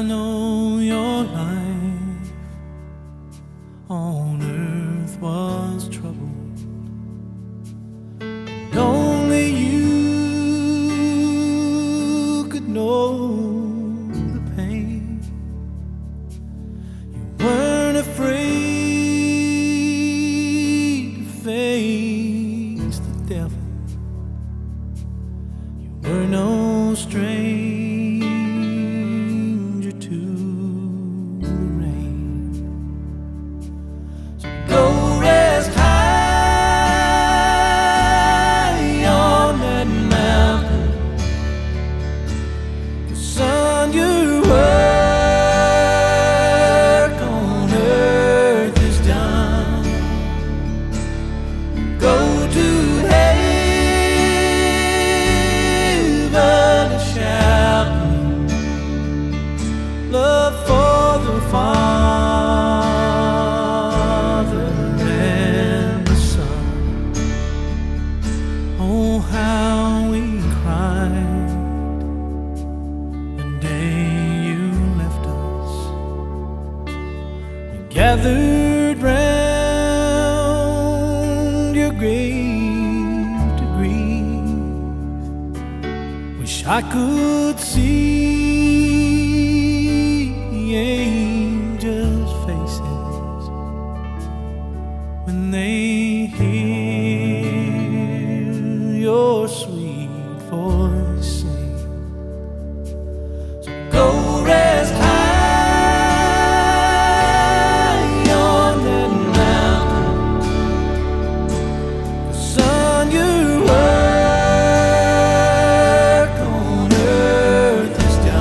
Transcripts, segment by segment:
I know your life on earth was troubled. And only you could know the pain. You weren't afraid to face the devil. You were no stranger to the rain. So go rest high on that mountain. 'Cause son, your work on earth is done. Go to heaven shouting love for the Father and the Son. Oh, how we cried the day you left us. We gathered round your grave to grieve. Wish I could see angels' faces when they hear your sweet voice sing. So go rest high on that mountain. Son, your work on earth is done.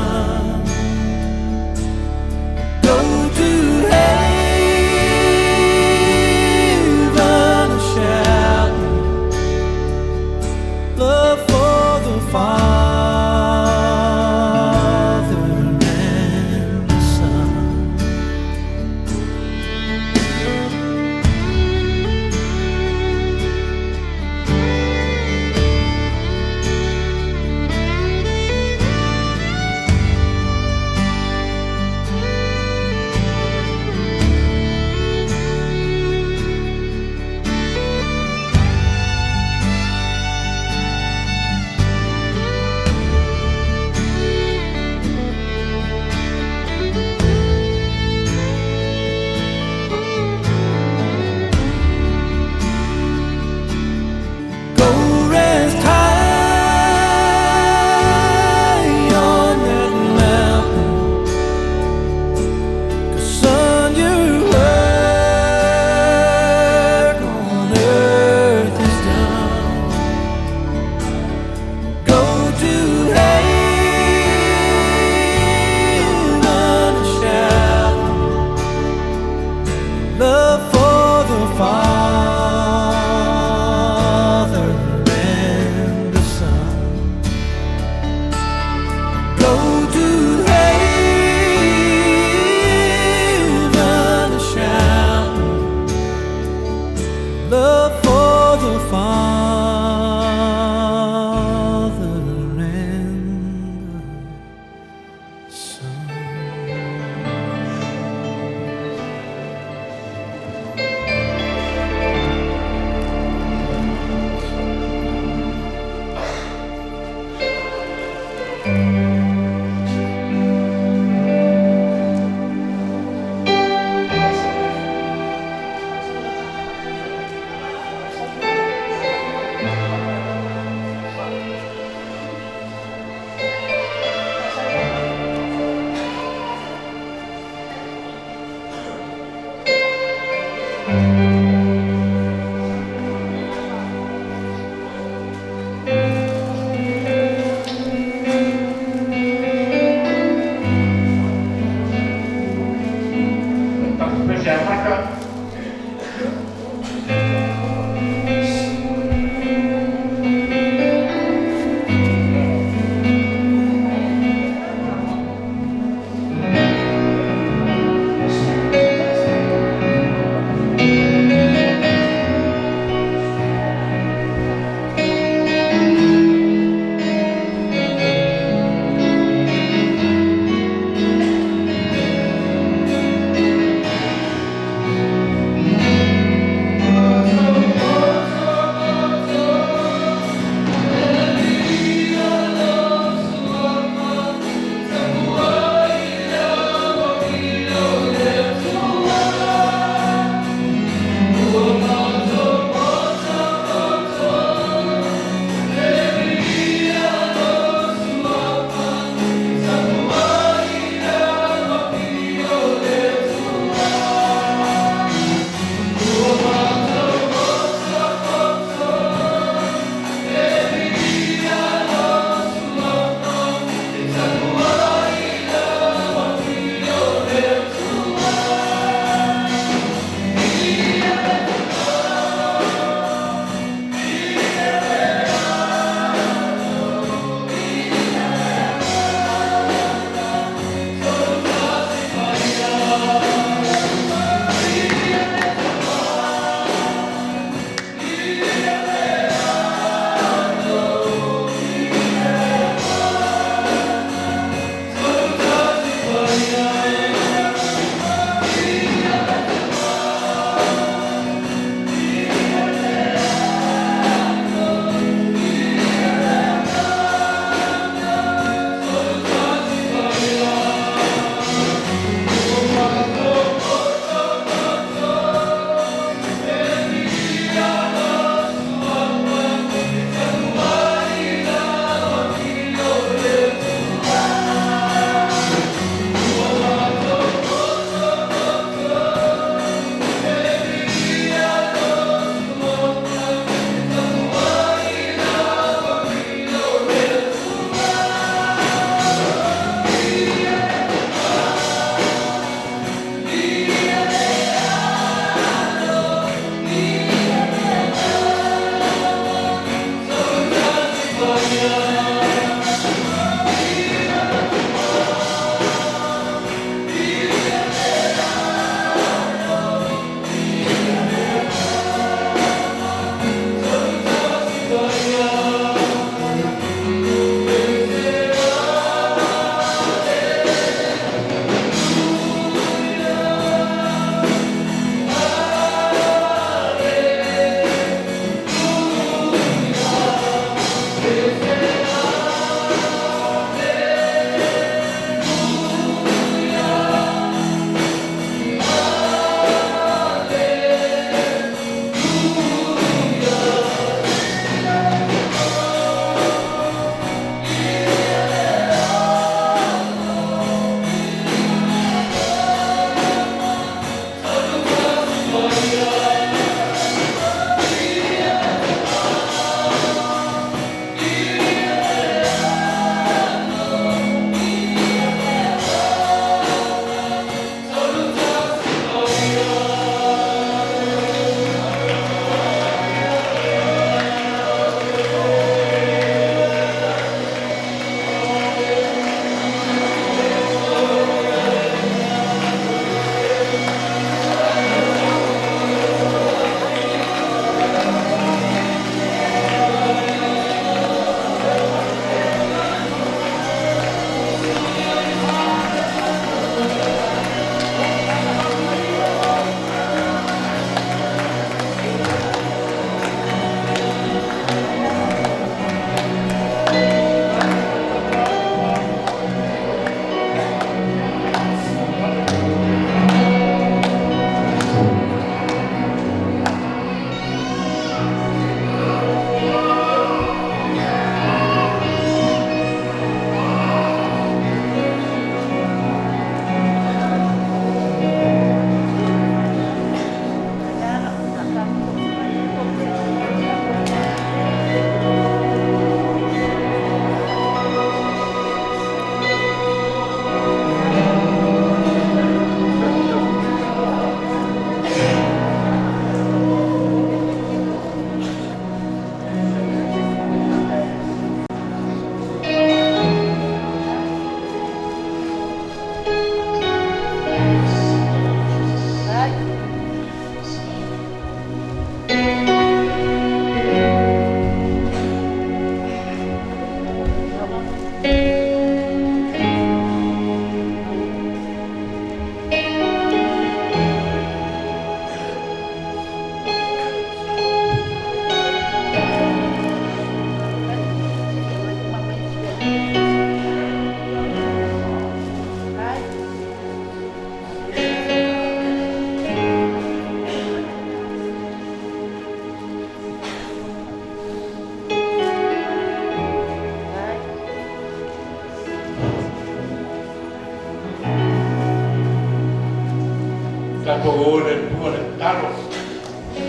Tatou o i le Atua i le tatalo.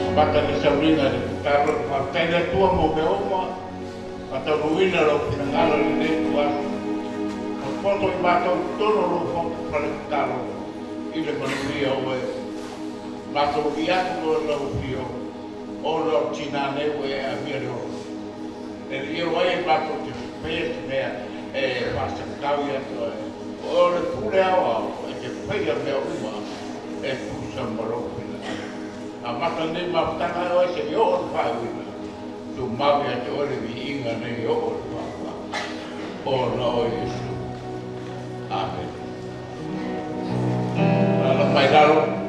Amata le sauliga i le tatalo. Faafetai le Atua mo mea uma. Faataunuuina lou finagalo i lenei ituaso. Potopoto i matou i totonu o lou ma le tatalo i le manuia ua e matou ui atu loa i lau afio ona o le tina nei ua e aafia le ola. E le i o ai e matou te faia se mea e faasagatau ia te oe. O oe o le pule aoao e te faia mea uma e tusa ma lou finagalo. Amata lenei mafutaga e oe seia oo i le faaiuina, tumau ia te oe le viiga nei oo i le faavavau. Ona o Iesu. Amene. Alaala mai lalo.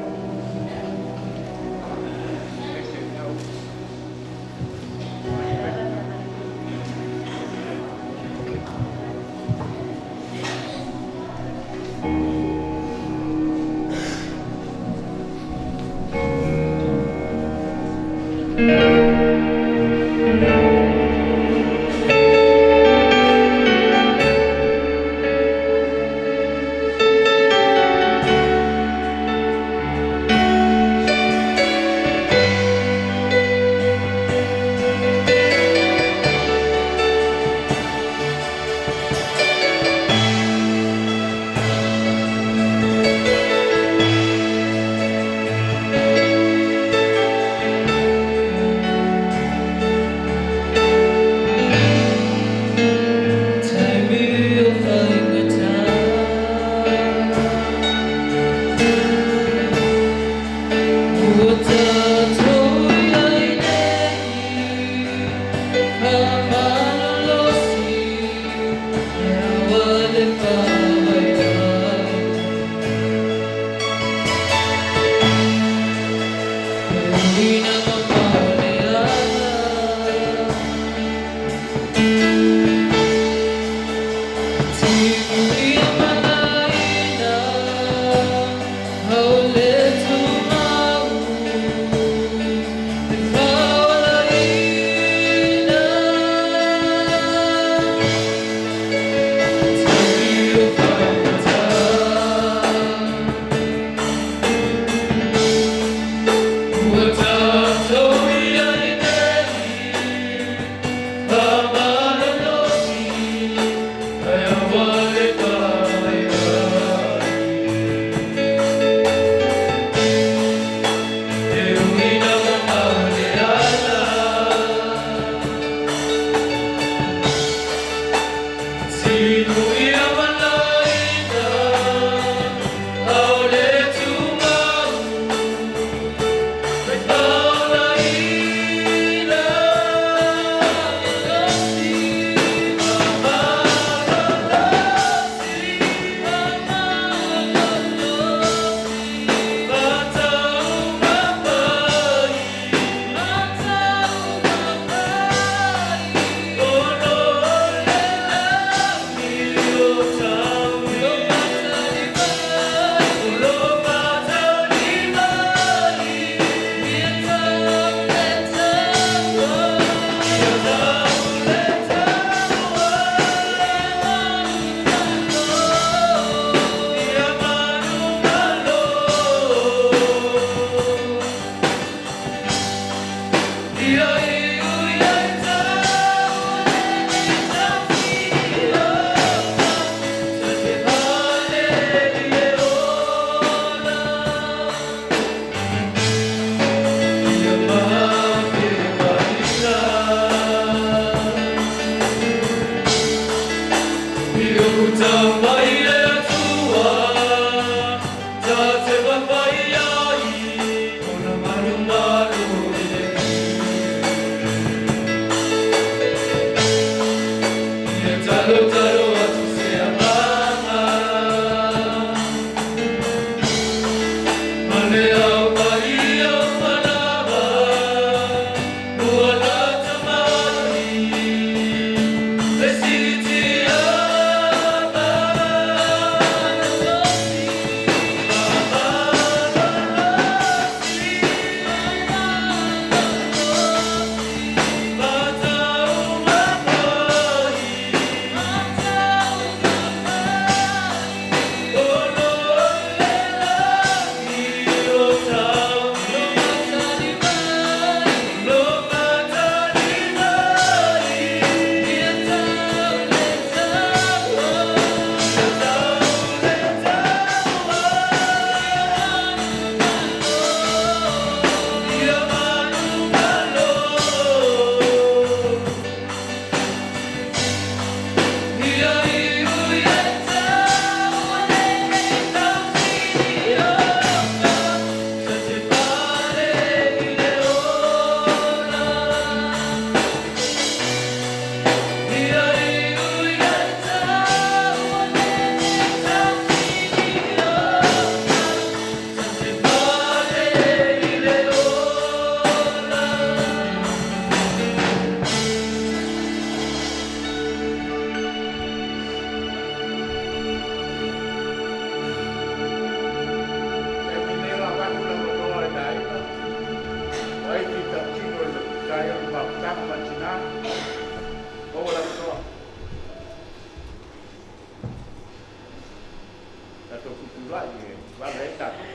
tulai e vave ai tatou.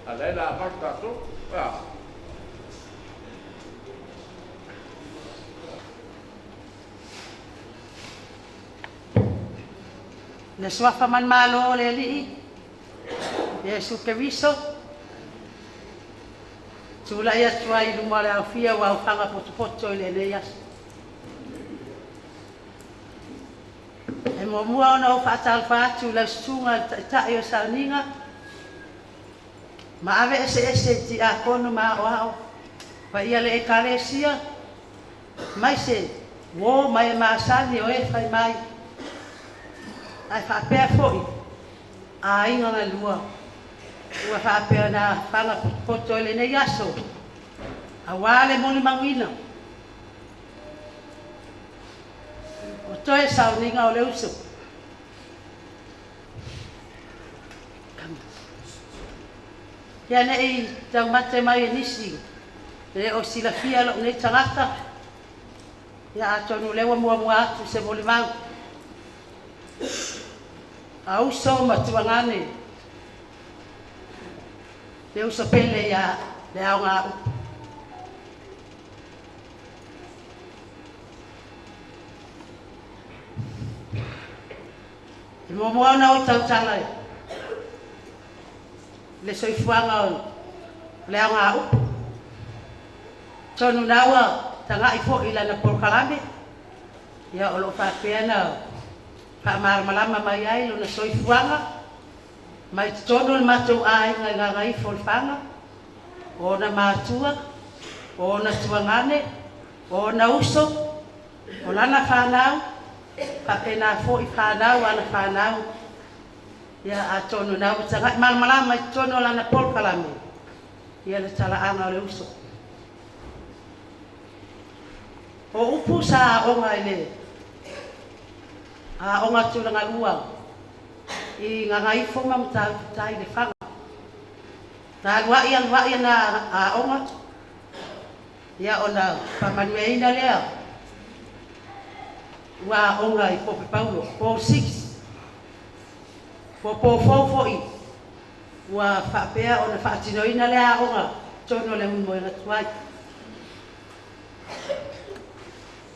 A o lea o le a avatu tatou. A. Le suafa manumalo o le Alii, Iesu Keriso, tulai atu ai i luma o le aofia o aofaga potopoto i lenei aso. E muamua ona ou faatalofa atu i lau susuga i le Taitai o Sauniga, ma ave eseese i tiakono ma aoao, paia le Ekalesia, aemaise uo ma e masani o e fai mai, ae faapea foi aiga galua ua faapea ona aofaga potopoto i lenei aso, aua le molimauina o toe sauniga o le uso. Ia ne i taumate mai e nisi e o silafia lou nei tagata, ia atonu o lea ua muamua atu se molimau. A uso ma tuagane, le uso pele ia le aoga upu. E muamua ona ou tautala i le soifuaga o le aoga upu. Tonu na ua tagai foi i lana polokalame, ia o lo o faapea na faamalamalama mai ai lona soifuaga, mai totonu o le matou aiga i Gagaifo o Lefaga, o ona matua, o ona tuagane, o ona uso, o lana fanau, faapena foi fanau ana fanau, ia atonu na ua tagai malamalama i totonu o lana polokalame, ia le talaaga o le uso. O upu sa aoga i le aoga tulagalua i Gagaifo ma Matautu-tai Lefaga. Na aluai aluai ana aoga, ia ona faamanuiaina lea ua aoga i Pope Paulo, po 6. Po po fou foi ua faapea ona faatinoina lea aoga totonu o le moega tuai.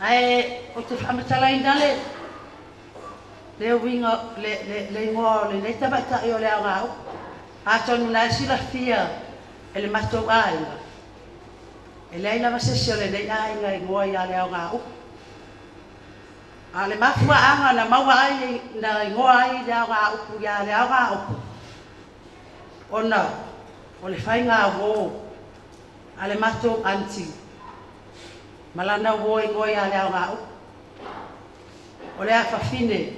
Ae o te faamatalaina le le uiga le le igoa o lenei tamaitai o le aoga upu. Atonu na e silafia e le matou aiga, e leai lava se isi o lenei aiga e igoa ia le aoga upu. A o le mafuaaga na maua ai na igoa ai le aoga upu ia le aoga upu, ona o le faiga uo a le matou aunty ma lana uo igoa ia le aoga upu. O le afafine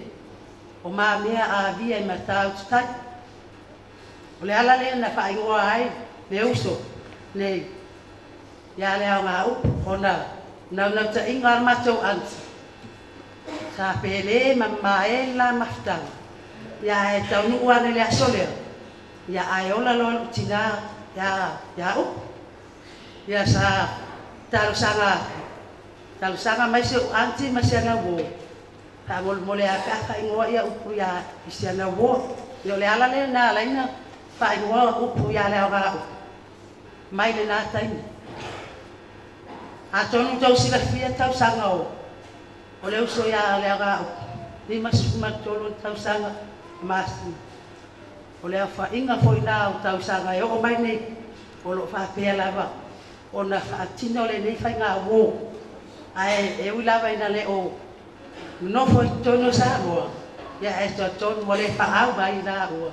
o mamea avia i Matautu-tai. O le ala lea na faaigoa ai le uso nei ia le aoga upu, ona naunautaiga a le matou aunty sa pele ma mamae le la mafutaga, ia ae taunuu ane le aso lea, ia ae ola loa lou tina ia upu. Ia sa talosaga atu, talosaga mai si ou aunty ma si ana uo, faamolemole a pe a faaigoa ia upu ia i si ana uo. Ia o le ala lea na ala ai na faaigoa upu ia le aoga upu mai lena taimi. Atonu tou silafia tausaga o le uso ia le aoga upu, 53 tausaga masina. O le aofaiga foi na o tausaga e oo mai nei, o lo o faapea lava ona faatino lenei faiga uo. Ae e ui lava ina le o nonofo i totonu o Samoa, ia ae talitonu ua le paau mai la ua.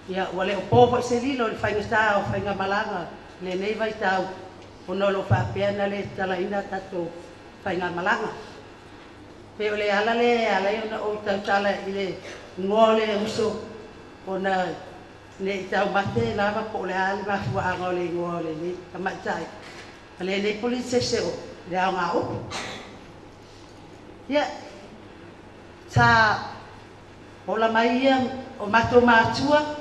Ia ua le o po foi se lilo i le faigata o faigamalaga lenei vaitau, ona o lo o faapea na le tatalaina tatou faigamalaga. Pe o le ala lea e ala ai ona ou tautala i le igoa o le uso, ona ne i taumate lava po o le a le mafuaaga o le igoa o lenei tamaitai ma lenei polinsese o le aoga upu. Ia, sa ola mai ia o matou matua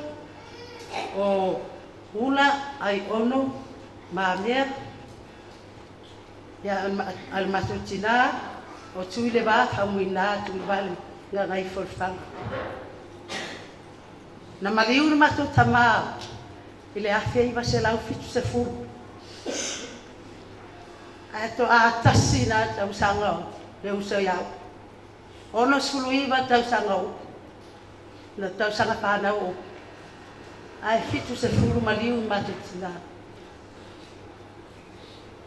o Ula, Aiono, Mamea, ia a le matou tina o Tuileva, Faumuina, Tuileva le Gagaifo o Lefaga. Na maliu le matou tama i le 1970, ae toa tasi na tausaga o le uso ia au. 69 tausaga o na tausaga fanau o ae 70 maliu i matou tina.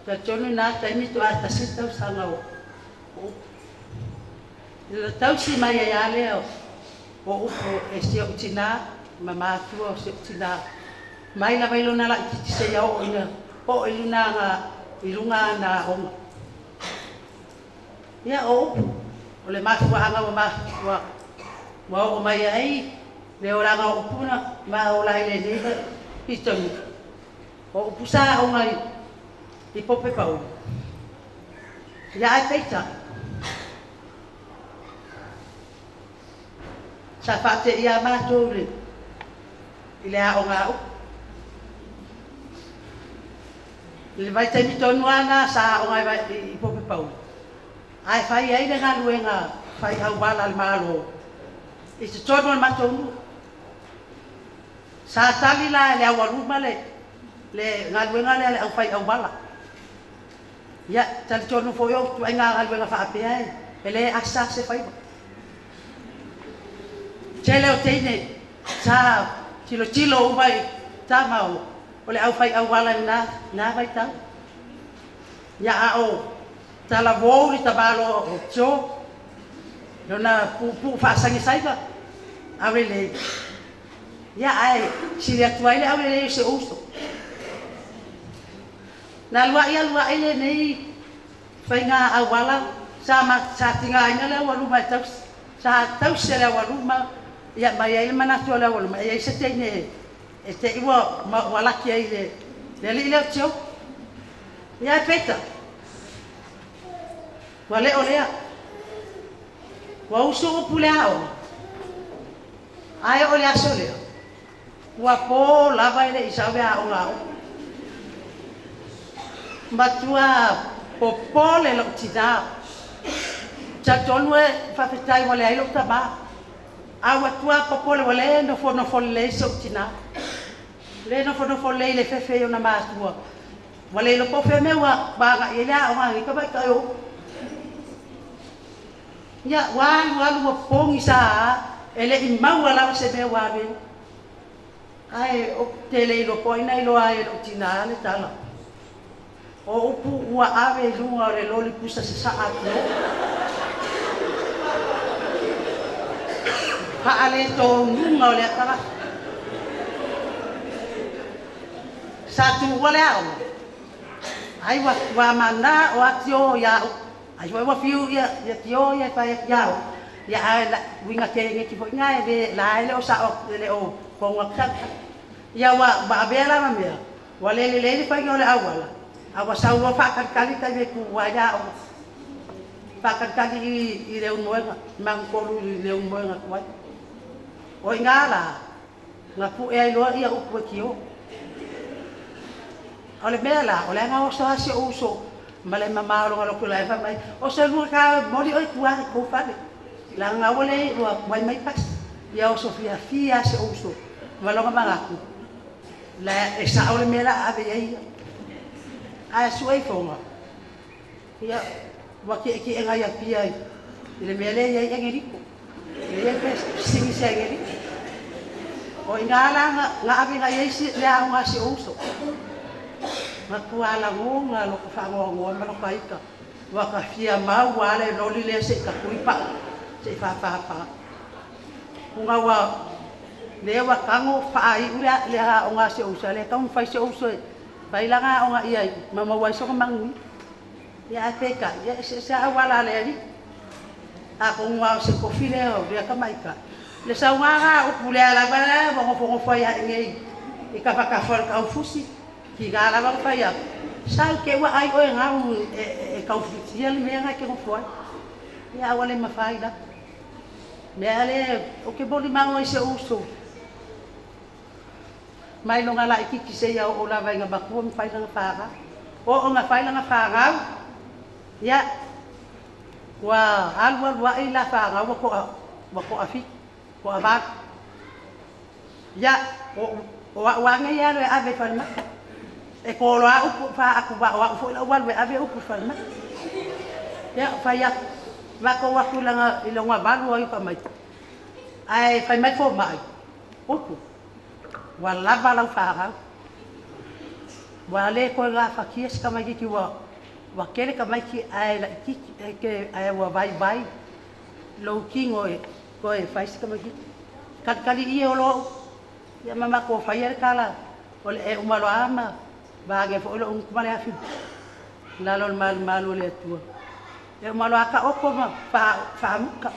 Talitonu na taimi toa tasi tausaga o upu. I le tausi mai ai lava lea o upu e si ou tinā ma matua o si ou tinā. Mai lava i lona laitiiti seia oo ina oo i luna i luga ana aoga. Ia o upu, o le mafuaaga ua ua ua oo mai ai le olaga o upu na ma ola ai lenei pitonuu. O upu sa aoga i Pope Pauli. Ia ae peitai, sa faateia matou i le aoga a upu. I le vaitaimi tonu lava lena sa aoga ai i Pope Pauli, ae fai ai le galuega fai auala a le Malo i totonu o le matou nuu. Sa tali la e le aualuma le galuega lea a le aufai auala. Ia, talitonu foi o ituaiga galuega faapea e le asa se faiva. Tele o teine sa tilotilo uma i tama o le aufai auala i lena vaitau. Ia a o talavou le tamaloa o Joe, lona puupuu faasagisaiga, aulelei. Ia ae sili atu ai le aulelei o si ou uso. Na alu aluai lenei faiga auala, sa tigaina le aualuma e tausi. Sa tausi e le aualuma, ia mai ai le manatu o le aualuma, e i ai se teine e te i ua laki ai le alii lea o Tio. Ia ae peitai, ua le o lea. Ua usu upu le aoga, ae oo i le aso lea, ua po lava e le i sau le aoga a upu. Matua popole lou tinā. Talitonu e faafetai ua leai lou tamā. A ua tua popole ua le nofonofo lelei si ou tinā. Le nofonofo lelei i le fefe i ona matua. Ua le iloa po o fea mea ua agai ai le aoga a nei tamaitai o upu. Ia, ua alu alu ua pogisa e le i maua lava se mea ua alu ai. Ae ou te le iloa po o ai na iloa ai e lou tinā le tala. O upu ua ave i luga o le loli pusa sasaa atu o. Faaletonuga o lea tagata. Sa tuua le aoga, ai ua mana o atio ia au. Ai foi ua fiu ia tio ia e fai atu ia au. Ia ae uiga kegeti foi na e le la e le o sao e le o konga tagata. Ia ua avea la ma mea, ua le lelei le faiga o le auala, a ua sau loa faatalitali taimi e tuua ai le aoga. Faatalitali i le Leulumoega, Manutolu i Leulumoega tuai. O i ina la, na pue ai loa ia upu e tio. O le mea la, o le aga oso lava si ou uso ma le mamao o lona loto la e fai mai, oso i luga ta moli oe i tua i kou fale. Leaga ua le ua tuai mai pasi. Ia oso fiafia lava si ou uso ma lona manatu, la e sao le mea la a ave i ai ia. Ae sue ifoga, ia ua tietie i Apia i le mea lea e i ai Engeliko. Le i ai pe pisinisi a Engeliko. O i ina la na ave i ai le aoga a si ou uso. Matua lagona lota faanoanoa ma lota ita. Ua ta fia mau lava le loli lea se i tatui pau, se i fāpāpā. Ona ua lea ua tago faaiu le aoga a si ou uso, a o lea e taumafai si ou uso e fai lana aoga ia ma maua ai sona manuia. Ia ae peitai, ia e eseese lava auala a le alii. Atonu lava o se tofi lea o lea tamaitai. Le saugaga a upu lea lava la ua nofonofo ai lava i inei i tafatafa o le taufusi, tiga lava ona fai atu, sau te i ua ai oe gau e taufusia le mea lena e te nofo ai. Ia ae ua le mafai lava. Mea lea ou te molimau ai i si ou uso mai lona laitiiti seia oo lava ina matua ma fai lana fanau. Oo ina fai lana fanau, ia, ua alu alu ai la fanau ua toafitu, toavalu. Ia, o a'u lava nei e alu e ave i falemai. E koloa lava upu ou faaatu aua o a'u foi la ua alu e ave upu i falemai. Ia, fai atu, matou o atu i lona 8 ai o tamaiti, ae fai mai le fomai, Upu, ua lava lau fanau. Ua le toe gafatia si tamaititi ua ua tele tamaiti ae laititi ae ua vaivai lou tino e toe fai si tamaititi. Talitali ie o loa ia ma matou faia le tala o le e uma loa ma vaage foi lou gutu ma le afi i lalo o le malumalu o le Atua. E uma loa taoto ma faamuta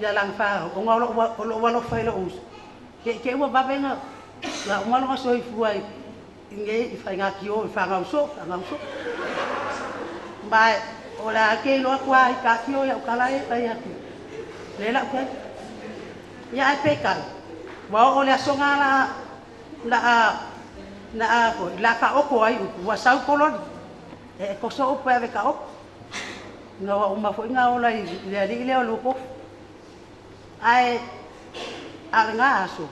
ia lana fanau ona o lou alofa i lou uso. Te i te i ua vave na uma lona soifua i nei i faigatio i fanau soo, fanau soo. Ma o le a te iloa atu lava i tatio i au tala ia e fai atu. Lea la ou fai atu. Ia ae peitai, ua oo i le aso lena la a la a foi la taoto ai upu, ua sau kololi. E toso upu e ave e taoto. Ina ua uma foi ona ola i le alii lea o Lutofi. Ae a o lena aso,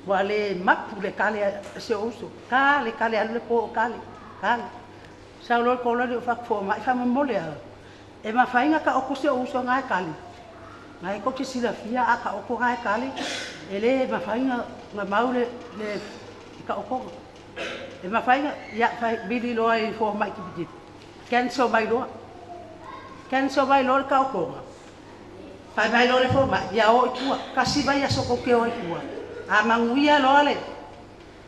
ua le mapu le kale a si ou uso, kale kale alu le po o kale, kale. Sau loa le kololi ou fai atu, fomai faamolemole lava, e mafai ona taoto si ou uso na e kale? Na e tou te silafia a taoto na e kale, e le mafai ona mau le taotoga. E mafai ona, ia fai, vili loa i fomai tipitipi, cancel mai loa. Cancel mai loa le taotoga. Fai mai loa le fomai, ia o i tua, tasi vaiaso tou te o ai i tua. A manuia loa le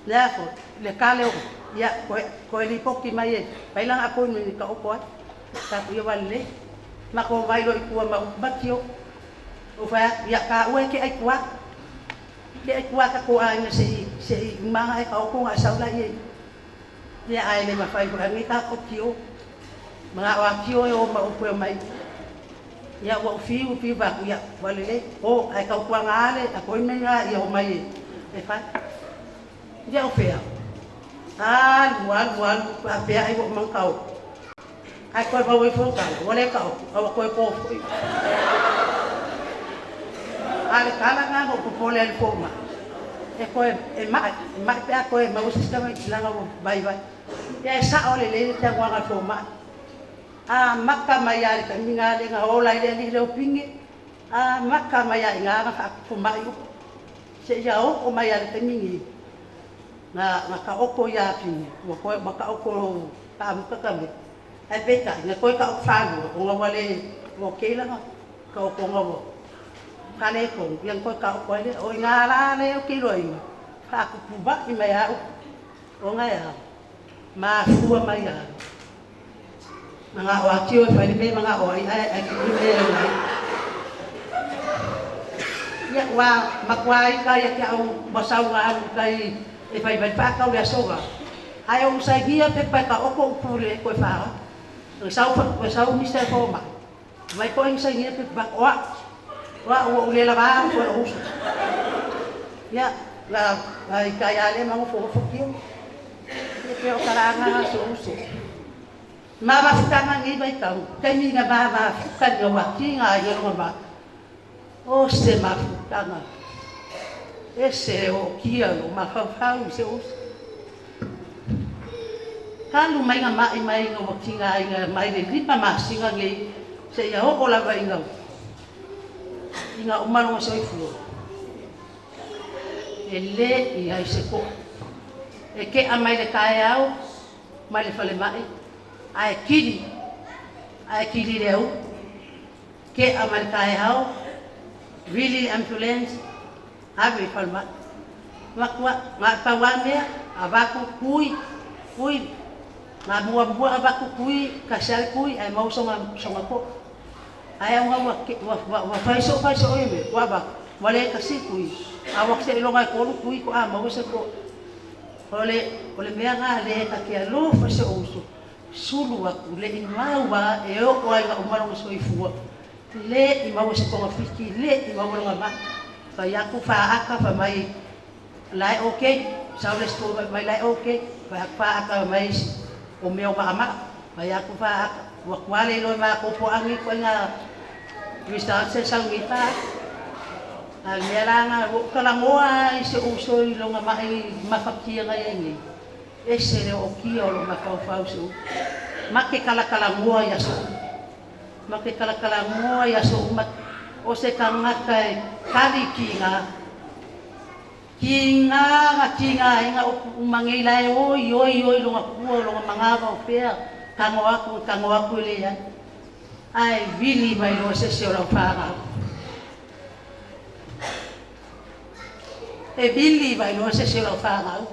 lea foi, le kale o, ia toe, toe lipoti mai e fai lana appointment e taoto ai. Tatou ia ua lelei. Matou omai loa i tua ma upu ma tio. Ou fai atu, ia taua e tea i tua. Tea i tua tatou aiga se i, se i uma ona e taoto ona e sau laia i. Ia ae le mafai foi lava nei tatou tio. Manao lava tio e o ma upu e omai. Ia ua ou fiu fiu fai atu, ia ua lelei, o ae tautuana lava le appointment lena ia omai e fai. Ia o fea? Alu alu alu faapea ai ua uma ona taoto. Ae toe maua ifo le tala, ua le taoto, a ua toe po foi. A o le tala lena na ou popole ai i le fomai, e toe e mai, e mai pe a toe maua se isi tamaiti leaga ua vaivai. Ia e sao lelei le saunoaga a le fomai. Amata mai lava i le taimi lena lea na ola ai le alii lea o Pine, amata mai lava i ina na faafomai upu, seia oo mai lava i le taimi lenei, na na taoto ia Pine, ua toe ua taoto faamuta tamaiti. Ae peitai, na toe taoto faalua, ona ua le okay lana taotoga ua faaletonu, ia na toe taoto ai lea. O i ina la lea ou te iloaina, faatupuvai mai lava upu, ona e a? Mafua mai lava manao atio e fai le mea e manao ai ae ae tuu le mea e ola ai. Ia ua matua ita ia te au ua sau na alu i tai e fai mai le faatau le aso na. Ae ou sainia pepa e taoto upu le toe faaga. Na sau na sau misa e fomai. Mai koe na sainia pepa o a'u. O a'u ua ou le lava au koe o uso. Ia na na ita ia le magofogofotio. Ia pei o talaaga a si ou uso. Ma mafutaga nei vaitau, taimi na ma mafuta ina ua tiga ai lona ma. O se mafutaga ese le ootia o lou mafaufau i si ou uso. Talu mai na ma'i mai ina ua tigaina mai le 5 masina nei seia oo lava ina ina uma lona soifua, e le i ai se to'a. E ke'a mai le taeao mai le falemai ae kili, ae kili le aua. Ke'a mai le taeao, vili le ambulance, ave i falemai. Matua, na o le pau lava mea, avatu tui, tui, na muamua avatu tui, tasi lava le tui ae maua sona, sona to'a. Ae ona ua, ua, ua fai soo fai soo ia mea, ua avatu, ua le tasi tui, a ua seiloga e 3 tui faatoa maua se to'a. O le, o le mea lena lea ta te alofa i si ou uso, sulu atu, le i mau lava e oo lava ina uma lona soifua, le i maua se togafiti, le i maua lona mai. Fai atu faata fai mai la e okay, sau le isi fai mai la e okay, fai atu faata fai mai isi o mea o maamaa, fai atu faata, ua matua le iloa e matou po o a nei ituaiga results e sau nei faata. A o le mea la lena ua ou talanoa lava i si ou uso i lona mai mafatia na i ai nei, ese le ootia o lou mafaufau i si ou uso. Ma te talatalanoa i aso uma. Ma te talatalanoa i aso uma. O se tagata e tali tiga. Tiga na tigaina upu uma nei la e oi oi oi lona pua lona manava o fea, tago atu tago atu e leai. Ae vili mai loa se isi o lau fanau. E vili mai loa se isi o lau fanau.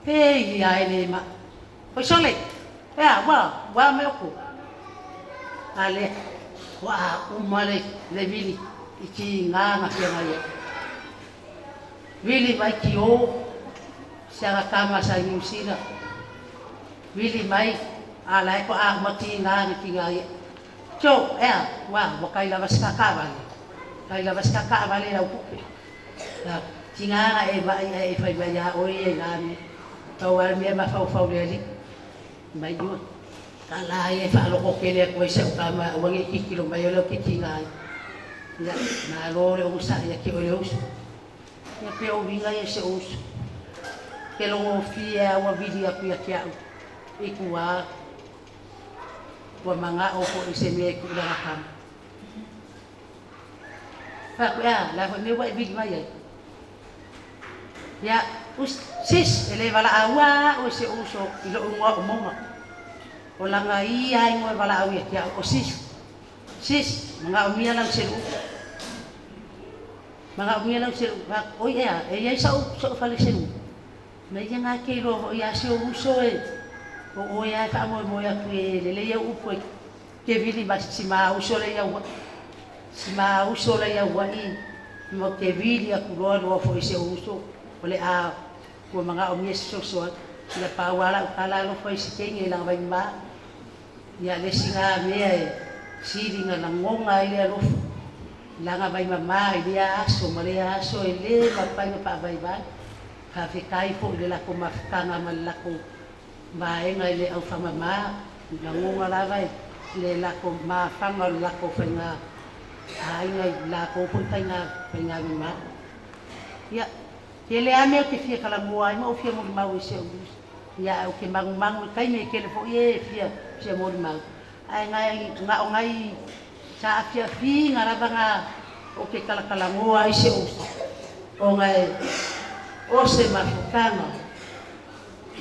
Pei ia e le mai. Oi sole, ea, ua, ua mai oku. A lea, ua uma le, le vili i tiga na fia mai ai. Vili mai ki o, se aga tama sa i Niu Sila. Vili mai, a la e toa uma tiga na tiga ia. Tio, ea, ua, ua kai lava se taavale. Kai lava se taavale lau tupe. Ia, tiga na e vaai ae e fai mai ia oe ia i na mea. Pau lava le mea e mafaufau i le alii. Mai ua. Tala ia e faalogo tele atu ai si au tama aua ne i tilotilo mai o lea ou te tiga ai. Ia, malo le onosai ia te oe le uso. Ia pei o uiga ia i si ou uso. Ke logofie lava ua vili atu ia te au i tua. Ua manao foi i se mea e tuu i lana tama. Fai atu, Ea, o le a foi le mea ua e vili mai ai? Ia, us, sis, e le valaau lava au e si ou uso i lou igoa o Moga. O lana ia lava igoa e valaau ia te au, o sis. Sis, manaomia lau selu. Manaomia lau selu. Fai atu, Oi ea, e i ai sa'u, sa'u fale selu. Mea ia na e te iloa foi lava si ou uso e, o oe lava e faamoemoe atu e lelei au upu e te vili ma si ma uso lea i Aua'i. Si ma uso lea i Aua'i ma te vili atu loa loa foi i si ou uso o le a ua manaomia se fesoasoani. Ia pau lava lau tala alofa i si teine i lana vaimama. Ia le isi na mea e sili na lagona ai le alofa i lana vaimama i lea aso ma lea aso e le mafai ona faavaivai. Faafetai foi i le latou mafutaga ma le latou vaega i le aufamama, lagona lava i le latou mafaga o le latou faiga aiga i latou foi faiga faigamima. Ia, tele lava mea ou te fia talanoa ai ma ou fia molimau i si ou uso, ia ae ou te manumanu i taimi e tele foi e fia fia molimau, ae nai na o nai saafiafiga lava na ou te talatalanoa ai si ou uso, ona e o se mafutaga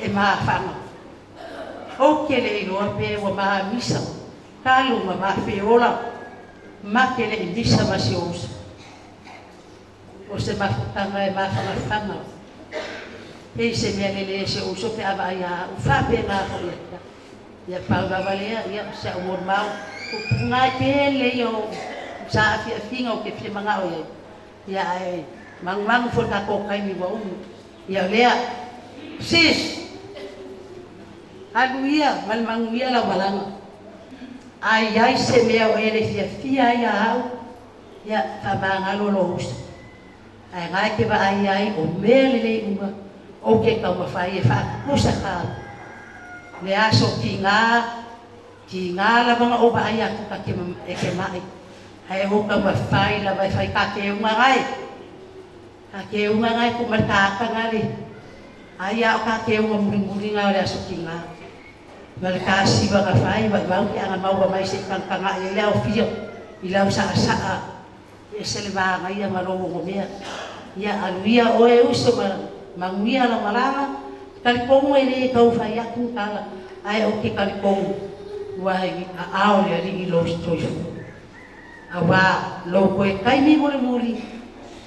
e mafaga. Ou te le iloa pe ua mamisa talu ma mafeola ma te le i misa ma si ou uso. O se mafutaga e mafagafaga pei se mea lelei e si ou uso pe a vaai ia au faapena foi ia te au. Ia pau lava lea, ia o si au molimau pupuga e tele ia o saafiafiga ou te fia manao i ai. Ia ae magumagu foi le tatou taimi ua umi. Ia o lea, sis! Alu ia ma le manuia lau malaga. A i ai se mea o e le fiafia ai ia au, ia faamagalo lou uso. Ae na e te vaai ai o mea lelei uma ou te taumafai e faatutusa ta le aso tiga, tiga lava na ou vaai atu ta te e te mai, ae ou taumafai lava e fai ta teuga nae, ta teuga nae ku ma le ta ata na le, ai a o ta teuga mulimuli na o le aso tiga. Ma le tasiva na fai, vaivau ke aga maua mai se i tagatagai ai le aofia i lau saasaa. E ese le manaia ma lou ogomea. Ia alu ia oe uso ma manuia lau malaga. Talitonu e le tau fai atu ni tala, ae ou te talitonu ua i aao le Alii lou soifua. Auā lou toe taimi mulimuli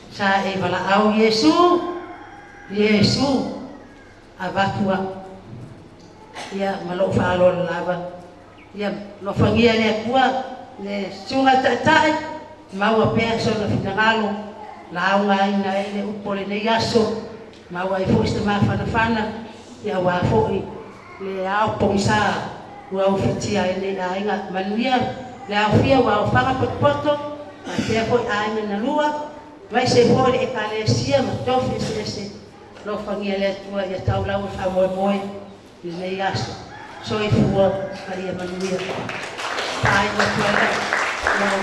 sa e valaau Iesu, Iesu, avatu au. Ia ma lou faaaloalo lava. Ia alofagia e le Atua le Susuga i le Taitai, maua pea sona finagalo, laugaina ai le upu o lenei aso, maua ai foi se mafanafana, ia aua foi le ao pogisa ua ufitia ai lenei aiga. Manuia le aofia ua aofaga potopoto, faapea foi aiga na lua, aemaise foi le Ekalesia ma tofi eseese. Alofagia e le Atua ia taulau e faamoemoe i lenei aso. Soifua ma ia manuia. Faaiu atu ai lau.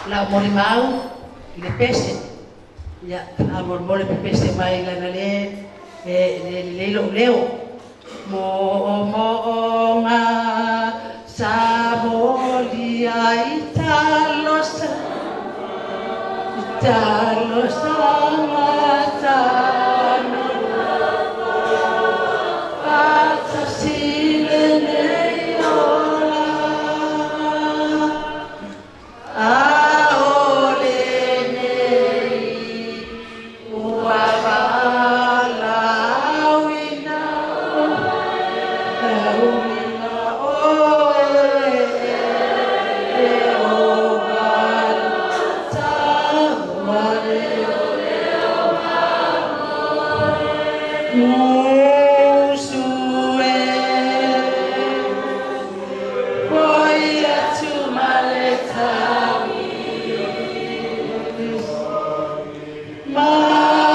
lau molimau i le pese. Ia, faamolemole pepese mai leaga lea e le lelei lou leo. Moomooga sa molia i talosaga tanoa faatasi lenei olaga a o lenei ua valaauina oe e Usu e foi atu ma le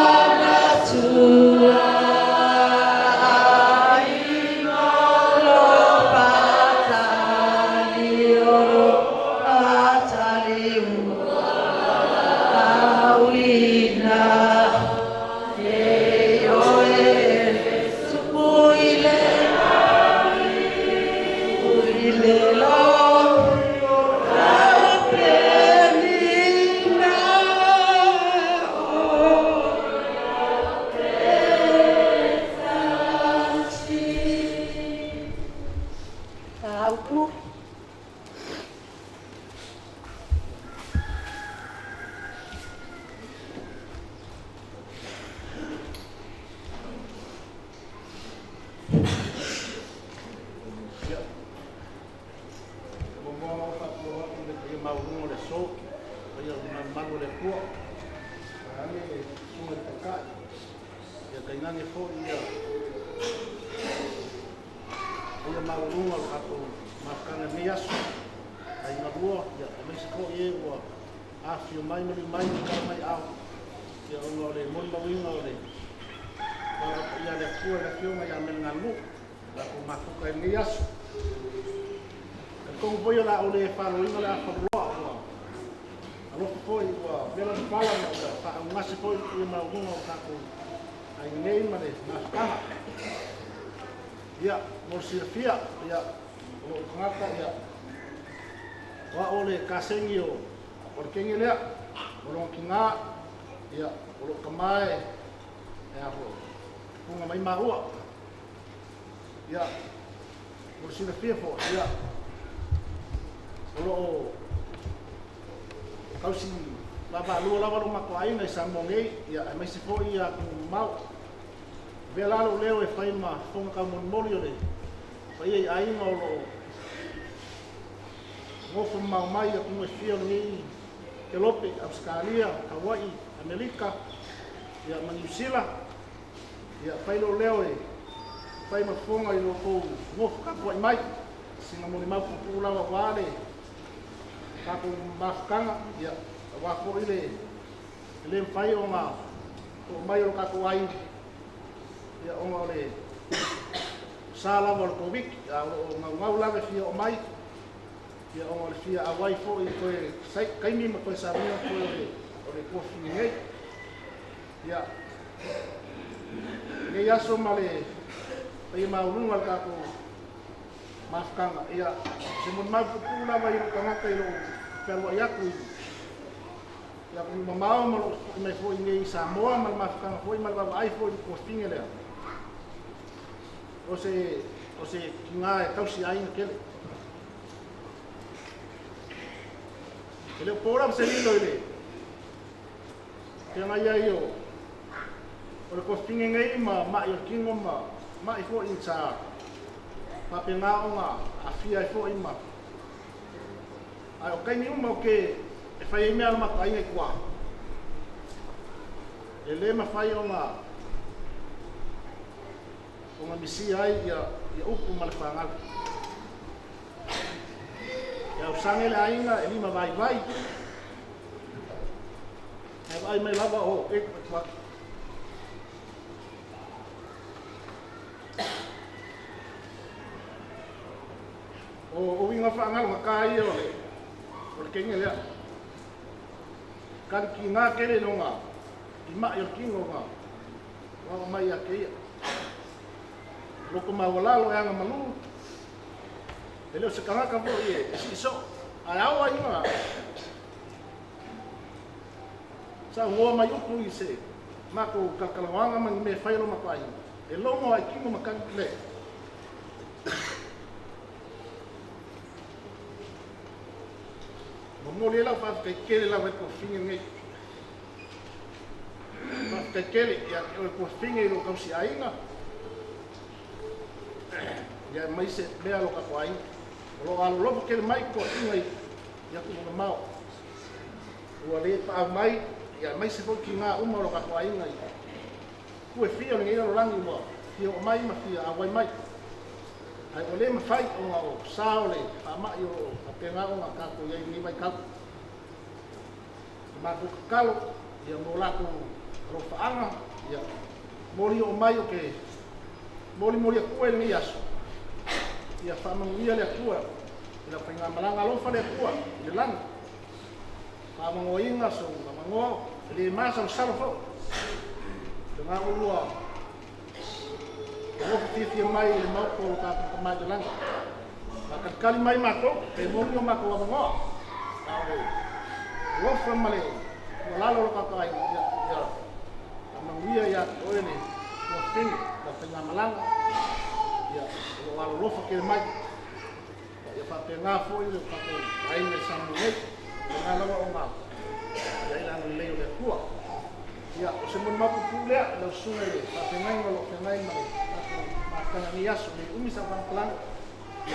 Manatua aiga lo patali o lo patali auina e oe tupu i le lo au penina o Upu. Ia, muamua ona ou faatulou atu i le paia maualuga o le aso, paia o le malumalu o le Atua, vaeane le Susuga i le Taitai, ia tainane foi ia paia maualuga o le tatou mafutaga i lenei aso, aiga lua, ia aemaise foi e ua afifio mai maliu mai ma tala mai aao, ia ona o le molimauina o le valaau paia a le Atua i le Afioga ia Meleganuu, ua tatou mafuta ai i lenei aso. Talitonu foi o le a ou le faloina le afafaloloa, ua alofa foi ua vela le fala ma ua faaaaogagase foi le paia maualuga o tatou aiga nei ma le mafutaga. Ia, mo le silafia, ia, o lou tagata, ia, o au o le kasegi o le kenge lea, o lona tina, ia, o lou tama e, e a foi, tupuga mai maua. Ia, mo le silafia foi, ia, o lo o tausi vaavaalua lava lo matou aiga i Samoa nei, ia, aemaise foi atunuu mamao. Avea la lou leo e fai ma fofoga taumolimoli o le paia i aiga o lo o nofo mamao mai i atunuu e fia o lenei kelope, Ausetalia, Hawaii, Amerika, ia, ma Niu Sila. Ia, fai lou leo e fai ma fofoga i lo outou nofo tapuai mai, sina molimau puupuu lava aua le tatou mafutaga, ia, aua foi le le mafai ona oo mai o lo tatou aiga, ia, ona o le sa lava o le Koviti, a o lo o naunau lava e fia oo mai, ia, ona o le fia auai foi i toe taimi ma toe sauniga foi o le tuafafine nei. Ia, lenei aso ma le paia maualuga o le tatou mafutaga, ia, se molimau puupuu lava i lou tagata i lou fealuai atu i atunuu mamao ma lou foi mai foi nei i Samoa ma le mafutaga foi ma le vaavaai foi i le tuafafine lea. O se tina e tausi aiga tele. E le o po lava se lilo i le feagai ai o le tuafafine nei ma mai o le tino ma mai foi sa faapena ona aafia ai foi ma ae o taimi uma ou te e fai ai mea a le matou aiga i tua. E le mafai ona misia ai ia upu ma le fanau. E ausage le aiga e lima vaivai, ae vaai mai lava o e atu atu. O uiga faagalogata ia o le kenge lea. Kalikigā tele i lona limaʻi o le tino na ua mai ia te ia. Loko maualalo e aga malū, e le o se tagata foi e siisoo, ae ao ai ona saunoa mai upu i se matou talatalanoaga ma ni mea e fai a lo matou aiga, e logo lava i tino matagi le. Momoli ai lau faafetai tele lava i le tuafafine lenei. Faafetai tele ia te oe tuafafine i lou tausiaiga, ia aemaise mea lo tatou aiga. O lo o alolofa tele mai toeaiina i atunuu mamao. Ua le paau mai, ia aemaise foi tina uma o lo tatou aiga i itu e fia o lenei lalolagi ua fia oo mai ma fia auai mai. Ae ua le mafai ona o sa o le faamai o lo o faapena ona tatou i ai i lenei vaitau. O le matou tatalo, ia mo latou alofaaga, ia moli oo mai o te molimoli atua i lenei aso, ia faamanuia le Atua i lau faigamalaga. Alofa le Atua i le lagi, faamanoaina sou avanoa, e le masalosalo foi lena ua nofo fiafia mai i le maoto o lo tatou Tama i le lagi. Faatalitali mai matou, pe moni o matou avanoa, a o le alofa ma le tuualalo o lo tatou aiga, ia faamanuia ia te oe le tuafafine lau faigamalaga, ia o lo o alolofa tele mai. Ia faapena foi le tatou aiga i Samoa nei, faapena lava ona i ai le agalelei o le Atua. Ia, o se molimau puupuu lea i lau susuga i le faafeagaiga o lo o feagai ma le tatou mafutaga i lenei aso. E le umi sau faamatalaga, ae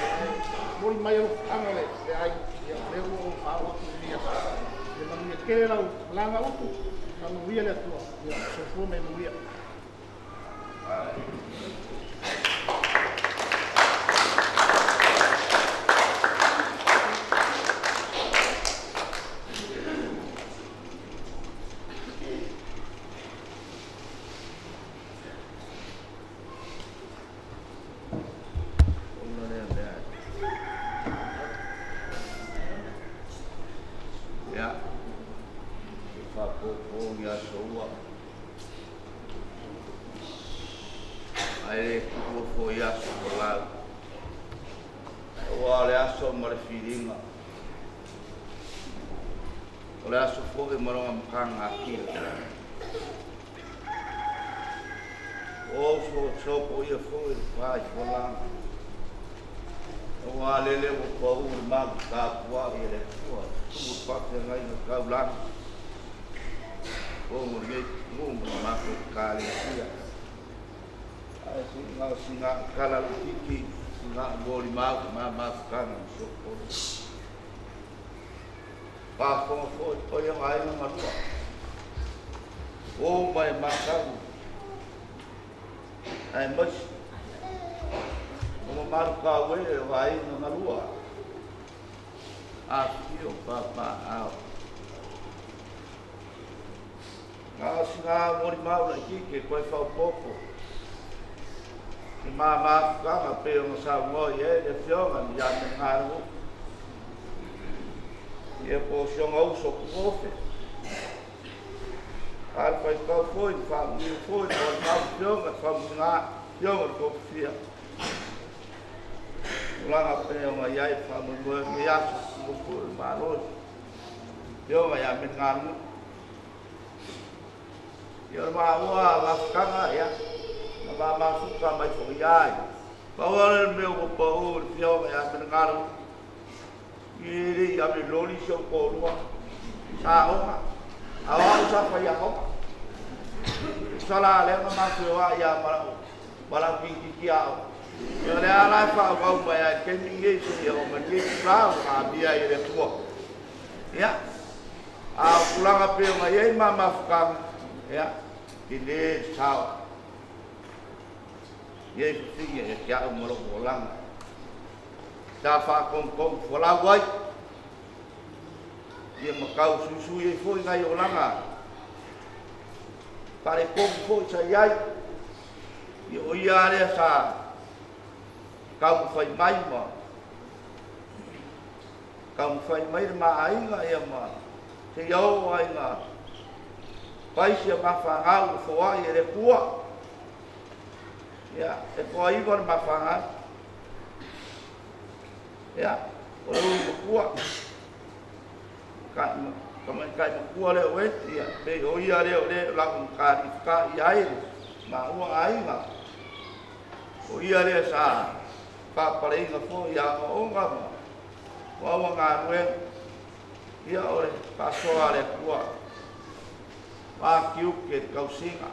momoli mai alofaaga le aiga, ia o lea ua ou faaoo atu i lenei aso. Ia manuia tele lau malaga upu, faamanuia le Atua, ia soifua ma ia manuia. Ia, e faapuupuu ni aso ua, ae le tuua foi aso folau. Aua o le aso ma le filiga, o le aso foi ma lona mataga atili. Ua sopoia foi le pa i fualaga, aua lele ua pau le malu tapuai a le Atua, tumu le faafeagaiga taulaga, o lenei nuu ma le matou ekalesia. Ae sina tala laitiiti, sina molimau i ma mafutaga ma si ou toalua. Faafofoga foi le paia o aiga galua, o ma e matau, aemaise o mamalu tauee o aiga galua, afifio papaaao. Na o sina molimau laitiiti e toe faaopoopo i ma mafutaga pei ona saunoa i ai le Afioga ia Melegalugu, ia po o si ona uso tuofe. A le faitau foi, le faamanuia foi, mo le mau afioga, le faamanuiga, afioga i le toafia. Tulaga pei ona i ai le faamoemoe o lenei aso, tumu foi o le Malo, afioga ia Melegalugu. Ia o le maua mafutaga, ia, na ma mafuta mai foi ai. Pau lava le mea ua pau le afioga ia Melegalugu, e le i ave loli si ou toalua, sa aoga, a o au sa faiaoga. Tusa la lea na ma feoai lava ma lau teikiiti aoga. Ia o lea la e faaauau mai lava i le taimi lenei seia oo mai i lenei itula ua amia ai e le Atua. Ia, a o tulaga pei ona i ai ma mafutaga, ia, tele le sao. Ia i fafine ia te au ma lou olaga. Sa faatonutonu folau ai, ia ma tausuisui ai foi nai olaga faaletonu foi sa i ai. Ia o ia lava lea sa taumafai mai ma taumafai mai le ma aiga ia ma Seia oo lava ina fai si a ma fanau ua foai e le Atua. Ia, e toaiva le ma fanau. Ia, o le ulu matua, tamaitai matua lea o Eti, ia, pei o ia lea o le o lau matalifuka i ai le maua aiga. O ia lea sa faapaleina foi i aoaoga ma aua galuega. Ia, o le faasoa a le Atua, matiuke le tausiga.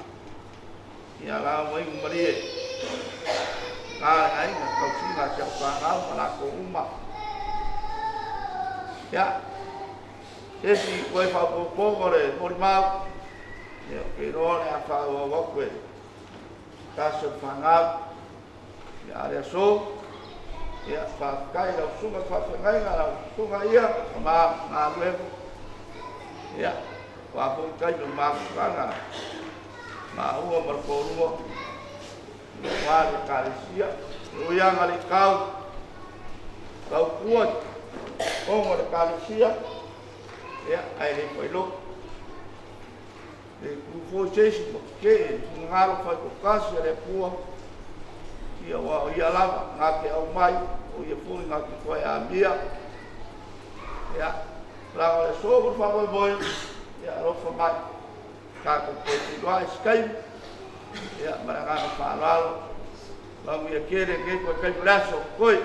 Ia, la ua iu malie na le aiga tausiga a si au fanau ma latou uma. Ia, se isi toe faaopoopoga o le molimau, ia, ou te iloa o le a faaauau atu e tasi o le fanau. Ia, a o le aso, ia, faafetai i lau susuga i le faafeagaiga, lau susuga ia ma galuega. Ia, o a foi taimi o mafutaga maua ma le toalua, ia, aua le Ekalesia. E ui lava ina le i tau tautua i totonu o le Ekalesia, ia, ae le failoto. E tu foi se isi ma tetee i le finagalo faitoatasi a le Atua, ia, aua o Ia lava na te aumai, o Ia foi na te toe amia. Ia, laga o le aso ma le faamoemoe, ia, alofa mai. Tatou toe feiloai i se taimi, ia, ma le agaga faaaloalo. Manuia tele lenei toe taimi o le aso. Toi.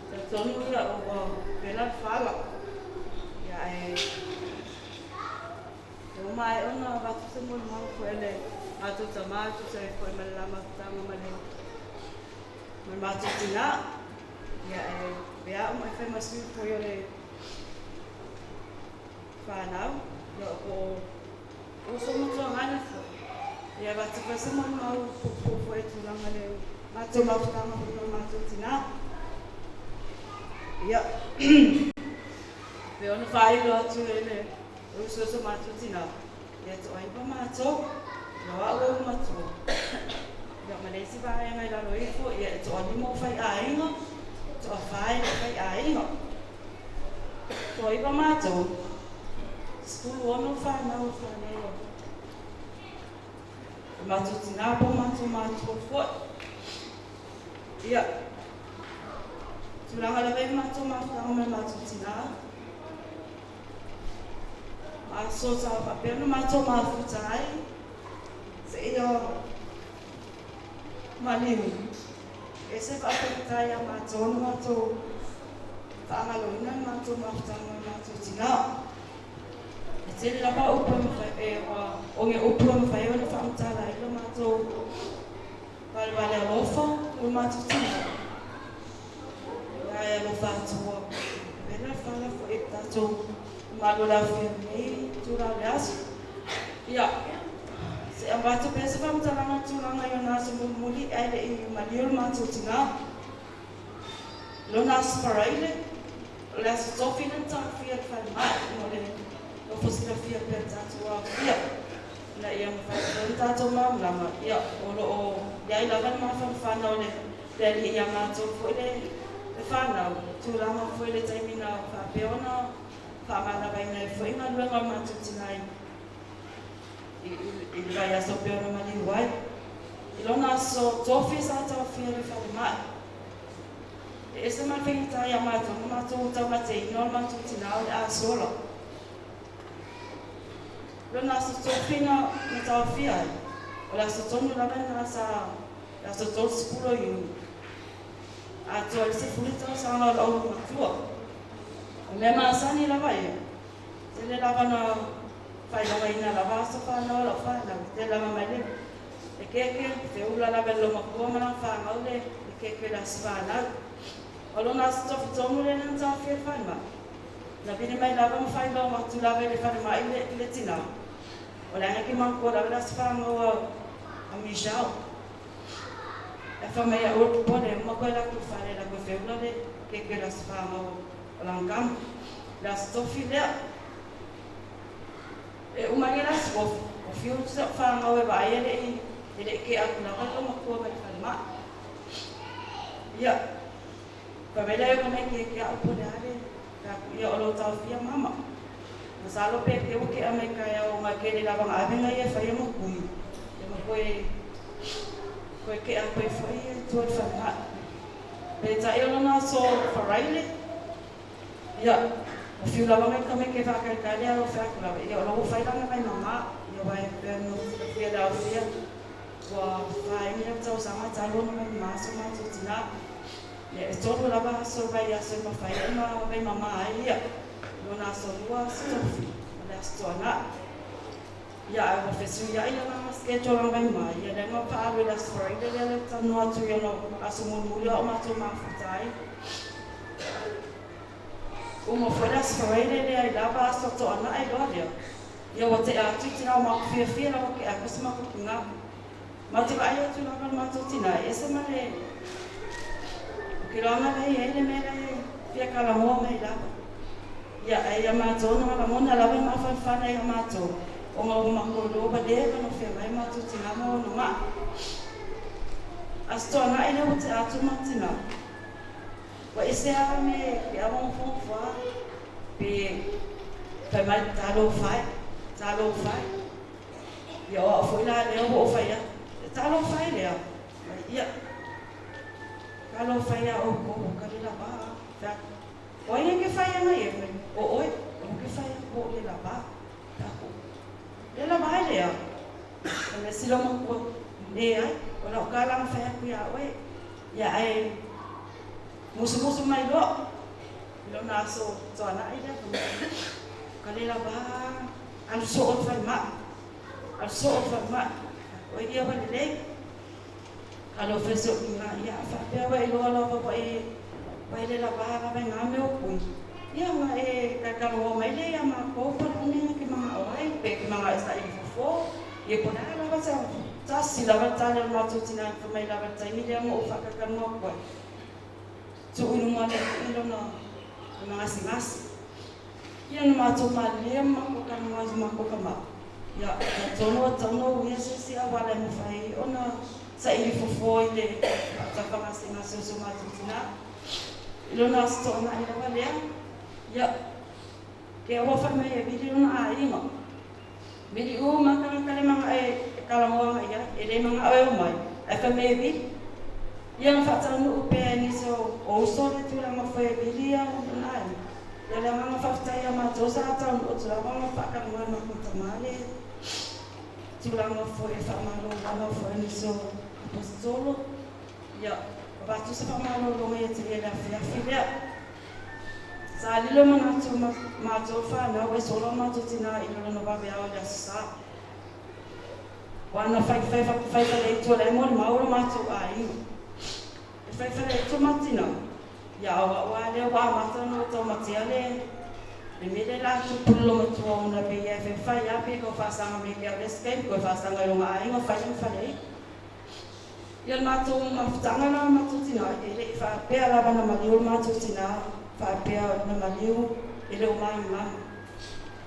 Talitonu ia ua vela le fala. Ia ae e uma ai ona avatu se molimau foi a le matou tama e tusa ai foi ma le la mafutaga ma le ma le matou tina. Ia e pea uma e fai ma sui foi o le fanau. Ia o o uso ma tuagana foi. Ia avatu foi se molimau puupuu foi e tulaga le matou mafutaga foi ma le matou tina. Ia pei ona faailo atu e le uso so matou tina. Ia toaiva matou. Ia o au e ulu matua. Ia ma le isi vaega i lalo ifo, ia e toalima o faiaiga, toafa e le faiaiga. Toaiva matou, 16 fanau o fanau a o matou tina po o matou matua foi. Ia, tulaga lava i matou mafutaga ma le matou tina, aso sa faapea ona matou mafuta ai, seia maliu. E se faafetai ia matou na matou faagaloina le matou mafutaga ma le matou tina. E tele lava upu e mafai e ua oge upu e mafai ona faamatala ai lo matou valevale alofa o le matou tina. Ia e alofa atu ua vela le fala foi i le tatou mamalu o le afio nei itula o le aso. Ia, se avatu pea se faamatalaga i tulaga i ona aso mulimuli ae le i maliu le matou tina. Lona aso Faraile, o le aso Tofi lea na taofia i le falemai mo le nofo silafia pea le tatou aofia ina ia mafai pea ona tatou malamalama, ia, o lo o i ai lava le mafanafana o le le alii ia matou foi le le fanau, tulaga foi i le taimi na faapea ona faamanavaina ai foi galuega a le matou tina i i i le vaiaso pei ona maliu ai. I lona aso Tofi sa taofia i le falemai. E ese ma le faigata ia matou na matou taumateina o le matou tina o le a sola. Lona aso Tofi na na taofia ai, o le aso tonu lava lena sa le aso 30 o Iuni. Atoa i le 10 tausaga o lou matua. O mea masani lava ia, tele lava na faailogaina lava aso fanau o lau fanau, tele lava mai le le keke, feula lava e le loomatua ma lana fanau le le keke i le aso fanau. O lona aso tofi tonu lea na taofia i le falemai, na vili mai lava ma faailoga atu lava i le falemai le le tina, o le aga ke manatua lava le aso fanau a a Michelle. E fai mai aua le popole, uma koe la ku fale la koe feula le keke i le aso fanau o lana tama. Le aso tofi lea. E uma ai le aso o fiu se au fanau e vaaia le i E le'i ke'a aku lava le loomatua mai le falemai. Ia, fai mai lea e oga mai ke a'u po o le a le fai atu, “Ia o lo o taofia mama. Masalo pe te ua ke'a mai taeao ona e tele lava na ave na ia e faia ma tui, ia ma toe toe ke'a atu ai foi ia i tua i le falemai.” Peitai o lona aso Faraile, ia, ua fiu lava nai tamaiti e faatalitali ae ua fai atu lava, “Ia o la ua fai lana vaimamā.” Ia aua e pei ona silafia e le aofia, ua faemi le tausaga talu ona vaimamā so matou tinā. Ia e 3 lava aso o le vaiaso e mafai ona vaimamā ai ia, lona aso Lua, aso Tofi ma le aso Toana'i. Ia ae ua fesuia'i lana schedule o lana vaimamā, ia lea na faaalu i le aso Faraile lea le talanoa atu i ona aso mulimuli o a'u matou mafuta ai. Uma foi le aso Faraile lea i lava aso Toana'i loa lea, ia ua te'a atu i tinā o matou fiafia lava ke'a atu si matou tinā. Matou vaai atu lava le matou tinā e ese ma le kiloaga lea i ai le mea lea e fia talanoa mai lava. Ia ae ia matou na lagona lava e mafanafana ia matou ona ua matou iloa ua leva ona feagai matou tinā ma ona ma'i. Aso Toana'i lea ua te'a atu matou tinā. Ua ese lava me ke ava nofonofo pe fai mai talofa e, talofa e. Ia o a'u foi la lea ua ou fai atu, “E talofa e lea?” Ia, “Talofa e iā ʻoukou ua ka le lavā.” Fai atu, “O ai e ke fai ana ia?” Mai, “O ʻoe.” “O ke fai atu o le lavā.” Fai atu, “Le lavā e lea?” Fai mai si loomatua, “Leai, o la'u tala na fai atu iā ʻoe.” Ia ae musumusu mai loa i lona aso Toana'i lea, fai mai, “Ka le lavā, alu soo le falemai, alu soo le falemai.” O ia ua lelei. Alofa e si o'u tinā, ia a faapea ua e iloa lava ua e ua e le lavā lava i nā mea o kui, ia ona e talatalanoa mai lea iā matou po o le a le mea na te mana'o ai, pe e te mana'o e saili fofo, ia po o le a lava se tasi lava le tali a le matou tinā na fai mai lava i le taimi lea na ou faatalatalanoa atu ai. Tuu i luma o le Alii lona lona gasegase. Ia na matou malilie ma matou talanoa i so matou tama, ia, talitonu ua tatau ona uia se isi auala e mafai ai ona saili fofo i le faatafa gasegase o so matou tinā. I lona Aso Toonai lava lea, ia, ke ua fai mai e vili lona aiga. Vili uma tagata le mana'o e talanoa agai i ai, e le mana'o e omai, ae fai mai e vili. Ia na faataunuu pea e nisi o uso le tulaga foi e vili ia lona aiga. Ia le agaga faafetai ia matou sa taunuu atu lava ma faatalanoa e matou tamā le tulaga foi e faamalo lava foi nisi o aposetolo. Ia avatu se faamalologa ia te ia i le afiafi lea. Sa lilo manatu ma matou fanau e solo matou tinā i lona vaveao i le aso Sa. Ua na fai fai fai fale itu le mo le mau lo matou aiga. E fai fale itu matina. Ia au au a lea ua amata ona ou taumatea le le mea lea la tupu i le loomatua ona pei e fai fai lava pe tau faasaga mai ia te au le isi taimi toe faasaga i lona aiga fai ma fale ai. Ia le matou mafutaga la matou tinā, e le'i faapea lava na maliu le matou tinā, faapea na maliu e le o malamalama.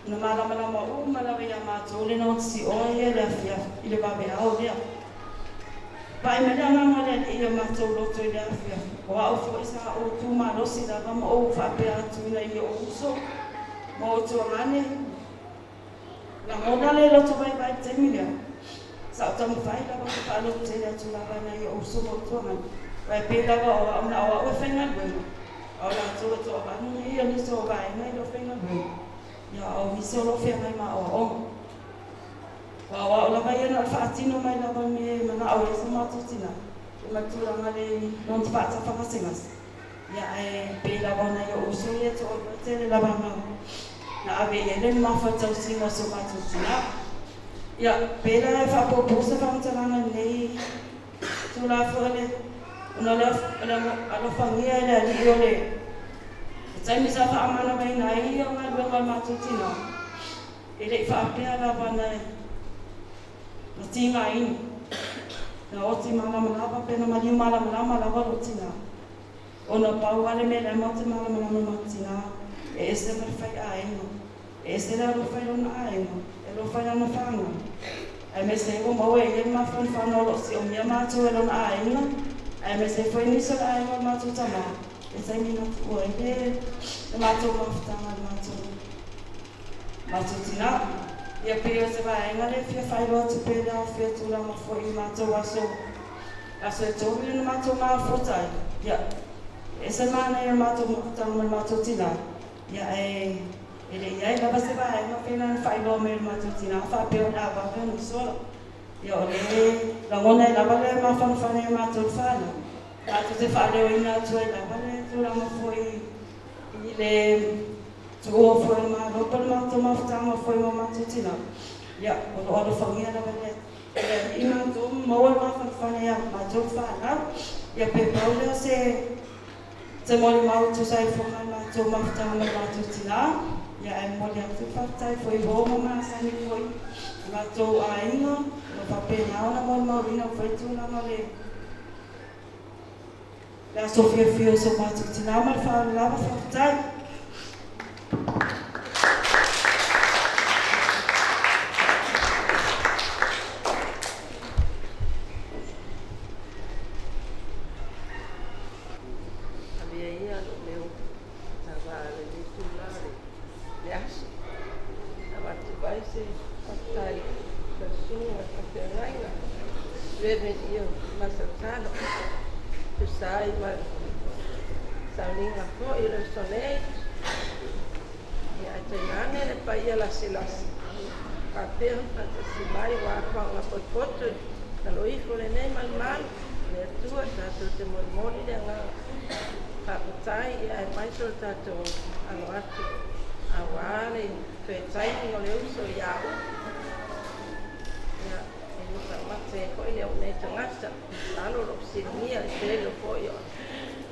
Na malamalama uma lava iā matou le notisioa ia i le afiafi i le vaveao lea. Pa'i mai le agaga o le Alii i o matou loto i le afiafi, o a'u foi sa ou tu malosi lava ma ou faapea atu ina i o'u uso ma ou tuagane, lagona le loto vaivai i le taimi lea. Sa ou taumafai lava ou te faalototele atu lava i nai o'u uso ma ou tuagane, aua e pei lava o a'u na o a'u e faigaluega, a o latou e toavalu nei o nisi o vaega e le o faigaluega, ia a o nisi o lo o feagai ma aoaoga. Aua o a'u lava ia na o le faatino mai lava o le mea e mana'o ai so matou tinā, ia ma le tulaga le lona faatafa gasegase, ia ae pei lava o nai o'u uso ia e toalua e tele lava na na ave i ai le mamafa o le tausiga o so matou tinā. Ia, pei la e faapuupuu se faamatalaga i lenei tulaga foi o le ona o le o le alofagia e le Alii o le taimi sa faamanavaina ai ia galuega a le matou tinā, e le'i faapea lava na na tigaina, na oti malamalama pe na maliu malamalama lava lou tinā. Ona pau lava le mea lea matou te malamalama i matou tinā, e ese ma le faiaiga, e ese le alofa i lona aiga, e alofa i lana fanau. Aemaise ai ua maua e ia le mafanafana o loo siomia matou e lona aiga, aemaise ai foi nisi o le aiga o le matou tamā i le taimi na tuua ai le matou mafutaga i le matou tinā. Ia pei o se vaega lea e fia faailoa atu pea i le aofia o tulaga foi i matou aso aso e tolu ia na matou mafuta ai. Ia, e ese le manaia o le matou mafutaga ma le matou tinā, ia ae e le i ai lava se vaega pei ona faailoa mai e le matou tinā faapea o le a vave ona sola. Ia o lea e lagona ai lava le mafanafana ia matou le fanau, matou te faaleoina atu ai lava le tulaga foi i le tuua foi o le Malo po o le matou mafutaga foi ma matou tinā. Ia, o lo o alofagia lava e le Alii matou ma maua le mafanafana ia matou le fanau. Ia pe pau lea o se molimau e tusa ai foi ma le matou mafutaga ma le matou tinā. Ia ae momoli atu le faafetai foi i uo ma masani foi i matou aiga o lo o faapena ona molimauina foi tulaga o le aso fiafia o so matou tinā. Ma le faaaloalo lava, faafetai. Avea ia lou leo tauva lenei itula o le aso e avatu ai se faafetai i lau susuga i le faafeagaiga Reverend Io Masautalo e tusa ai ma le sauniga foi o le uso nei, ia ae tainane le paia lasilasi faapea ona faatasi mai ua afaga potopoto i lalo ifo o lenei malumalu o le Atua. Tatou te molimoli le agaga faafetai, ia aemaise o le tatou alo atu aua le toe taimi o le uso ia upu. Ia, e le taumate ai foi le ou nei tagata, masalo o loo fesiligia le tele o foi o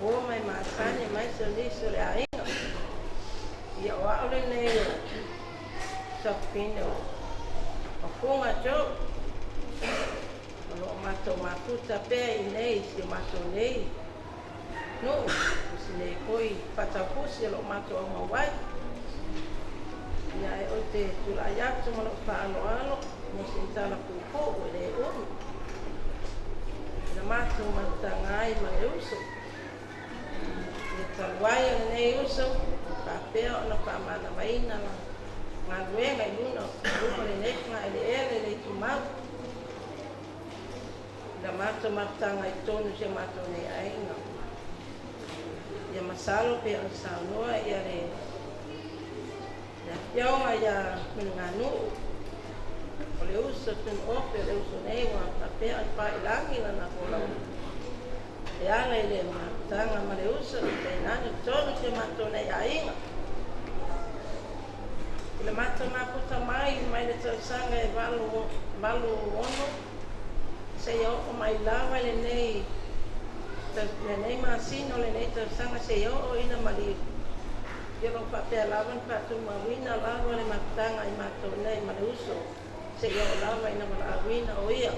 uo mai masani aemaise o nisi o le aiga. Ia, o au lenei o Sofine o Fuga Joe, o loo matou mafuta pea i nei si o matou nei nuu o si nei foi faataufusi o loo matou aumau ai. Ia, ae ou te tulai atu ma lou faaaloalo mo se tala puupuu e le umi na matou mafutaga ai ma le uso. Ia, talu ai o lenei uso faapea ona faamanavaina la galuega i luna luma lenei fagaeleele le itumau na matou mafutaga i totonu si o matou nei aiga. Ia, masalo pe ona saunoa ia le afioga ia Meleganuu, o le uso tunuofe o le uso nei ua faapea ona pailagi lana folauga e ala i le mafutaga ma le uso, tainane totonu si o matou nei aiga. I le matou mafuta mai mai le tausaga e 86 seia oo mai lava i lenei masina o lenei tausaga seia oo ina maliu, ia o loo faapea lava ona faatumauina lava le mafutaga i matou nei ma le uso seia oo lava ina valaauina o ia.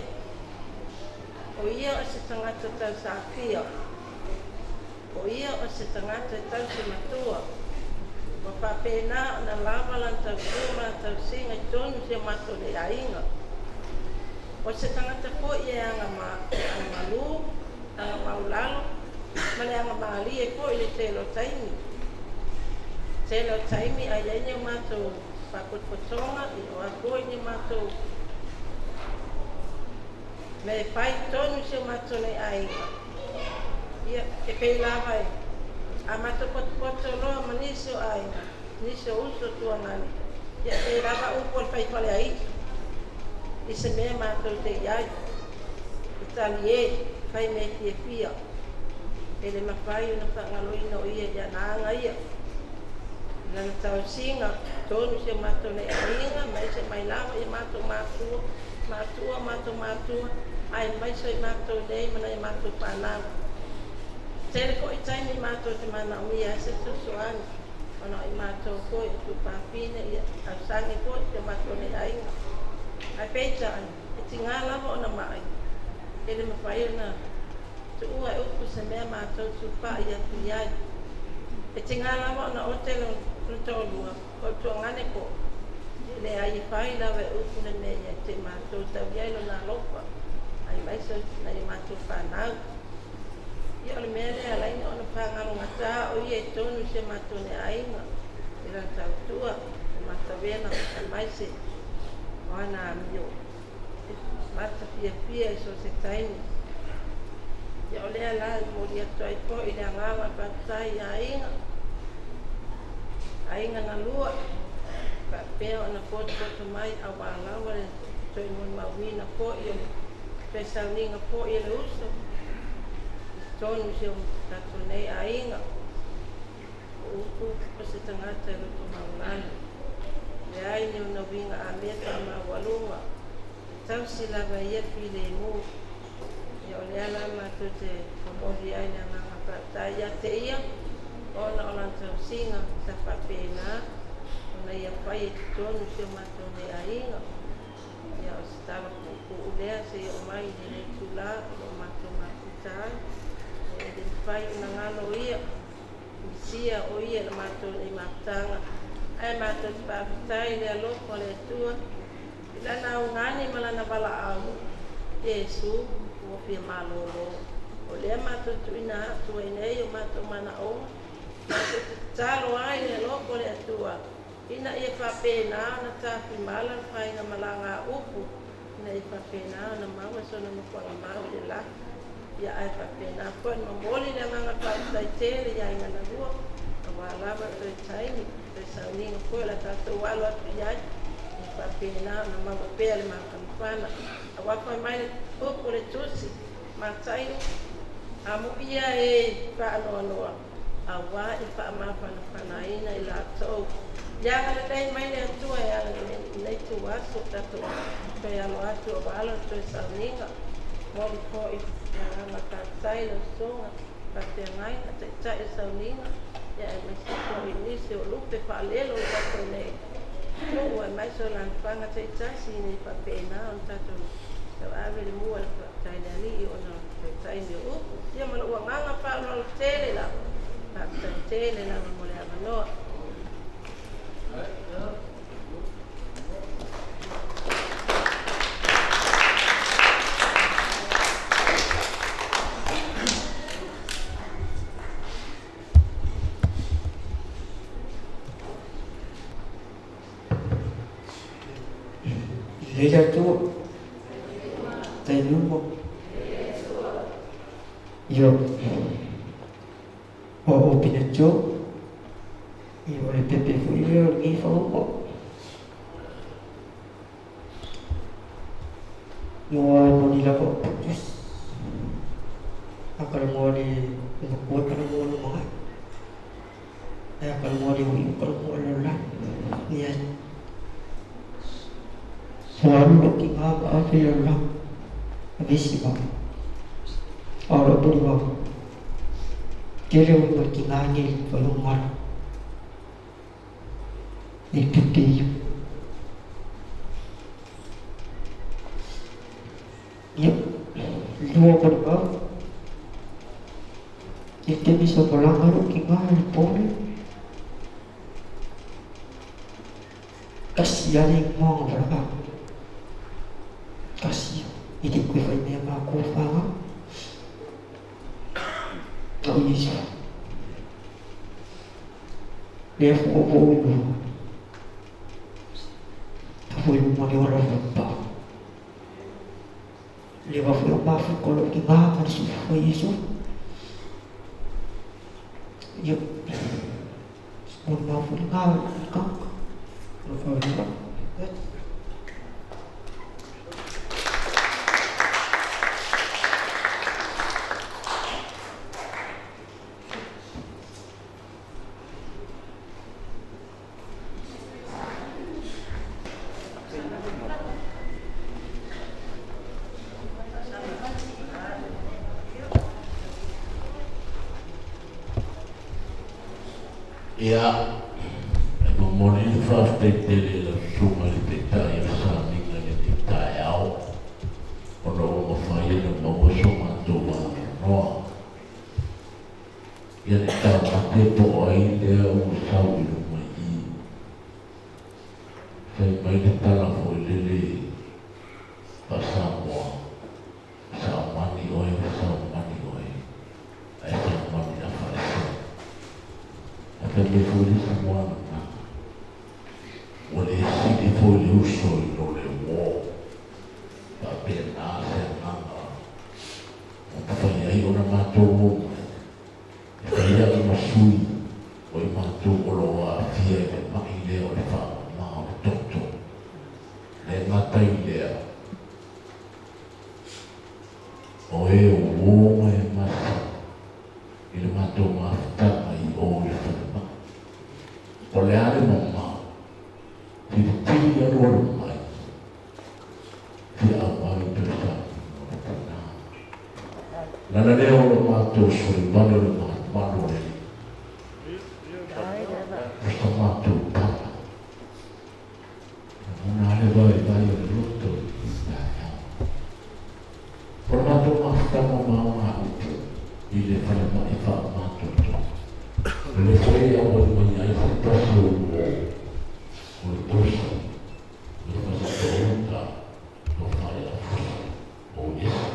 O ia o se tagata tausafia, o ia o se tagata e tausi matua, ua faapena ona lava lana tautua ma lana tausiga i totonu o si o matou nei aiga. O se tagata foi e agamalu, agamaulalo ma le agamalie foi i le tele o taimi. Tele o taimi a i ai ni o matou faapotopotoga i o a foi ni o matou mea e fai i totonu o si o matou nei aiga. Ia, e pei lava e a matou potopoto loa ma nisi o aiga, nisi o uso tuagane, ia e pei lava upu o le faifale ai'i i se mea matou te i ai e talie fai mea fiafia. E le mafai ona faagaloina o ia i ana aga ia lana tausiga totonu si o matou nei aiga, aemaise mai lava ia matou matua matua matou matua, aemaise o i matou nei ma nai matou fanau. Tele foi taimi matou te manaomia ai se fesoasoani ona o i matou foi o tuafafine, ia tausagi foi si o matou nei aiga, ae peitai e tigā lava ona ma'i e le mafai ona tuua e upu se mea matou tupai atu i ai. E tigā lava ona ote lona toalua o le tuagane foi e Leai e fai lava e upu le mea ia te matou tau i ai lona alofa, aemaise nai o matou fanau. Ia o le mea lea e ala ai ona fagalogata o ia i totonu i si o matou nei aiga i lana tautua, le matavela aemaise o ana amio e matafiafia i so o se taimi. Ia o lea la e momoli atu ai foi le agaga faafetai i aiga, aiga na lua, faapea ona potopoto mai aua lava le toe molimauina foi o le toe sauniga foi e le uso i totonu o si o tatou nei aiga. O upu o se tagata e loto maualalo, leai ni ona uiga amia faamaualuga, e tausi lava e ia filemu. Ia o lea la matou te momoli ai le agaga faafetai ia te ia ona o lana tausiga sa faapena ona ia faia i totonu o si o matou nei aiga. Ia o se tala puupuu lea seia oo mai i lenei itula o lo o matou mafuta ai. Ia e le mafai ona galo ia misia o ia i le matou nei mafutaga, ae matou te faafetai i le alofa o le Atua i Lana augani ma Lana valaau, Iesu ua fia malolo. O lea matou tuuina atu ai nei o matou manaoga, matou te tatalo ai i le alofa o le Atua ina ia faapena ona tafimala le faiga malaga a upu, ina ia faapena ona maua sona nofoaga mau i le lagi. Ia ae faapena foi ona momoli le agaga faafetai tele i aiga na lua, aua lava toe taimi, toe sauniga foi o le a tatou alo atu i ai, ia faapena ona maua pea le mafanafana. Aua fai mai le upu o le Tusi, Mataio, Amuia e faanoanoa, aua e faamafanafanaina i latou. Ia agalelei mai le Atua e ala i lenei ituaso o tatou toe alo atu aua lana toe sauniga. Momoli foi le agaga faafetai i lau Susuga Faafeagaiga, Taitai o Sauniga, ia aemaise foi nisi o lupe faalelo o le tatou nei nuu aemaise o alalafaga taitasi ina ia faapena ona tatou tauave le mua i le faafetai i le Alii ona o le toe taimi o upu. Ia ma lou agaga faaaloalo tele lava. Faafetai tele lava mo le avanoa. Lelei le Atua, tai luma. Io o o pina jo. Io le pepe fu io ni fa o. Mo mo ni la ko putus. Akala mo ni mo ko kala mo no ma. Ya kala mo ni mo kala mo la. Ya. Selalu ki ngā ma a fi la. Avisi ma. Ora buri ma. Kele o ma ki ngā ngi fa lo ngā. E pepe io. Ia, lua buri ma. E te mi sa malanga ro ki ngā le pole. Kasi ale ngā wala. Kasi i te koe whai mea mā kō whanga. O Yesu. Lea fo o o lua. Ta fo i luma le ola wapa. Le wa fo o mafu kolo ki ngā ma le sufu Yesu. Ia. Mo mafu le ngā i kaka. O wha lua. Ia, e momoli le faafetai tele i lau susuga i le Taitai o le sauniga i lenei taeao, ona ua mafai ona maua so matou avanoa. Ia le taumate po o ai lea ua sau i luma i i. Fai mai le tala foi lele faa-Samoa, saumani oe, saumani oe, ae saumani afaese. Ae fai mai foi le isi moana, ua le sili foi le uso i lo le uō. Faapena se agaga ua mafai ai ona matou o mai, e fai au ma sui o i matou o lo o aafia i le ma'i lea o le faamama o le toto. Le gata i lea, o e uō mai e masani i le matou mafutaga i o i le falemai. O le a le mamao, tilitili alualu mai, fia auau i toe sauniga o le tina. Lana lea o lo matou solimanu o le malumalu o le Alii. O sa matou tala, lagona lava le vaivai o le loto i lenei taeao. O le matou mafutaga ma ona upu i le falemai faamamatoto, o lea foi e auai mai ai se tasi o uo o le tosi o le Fasitoo-uta o Faleafusi o Uiesi.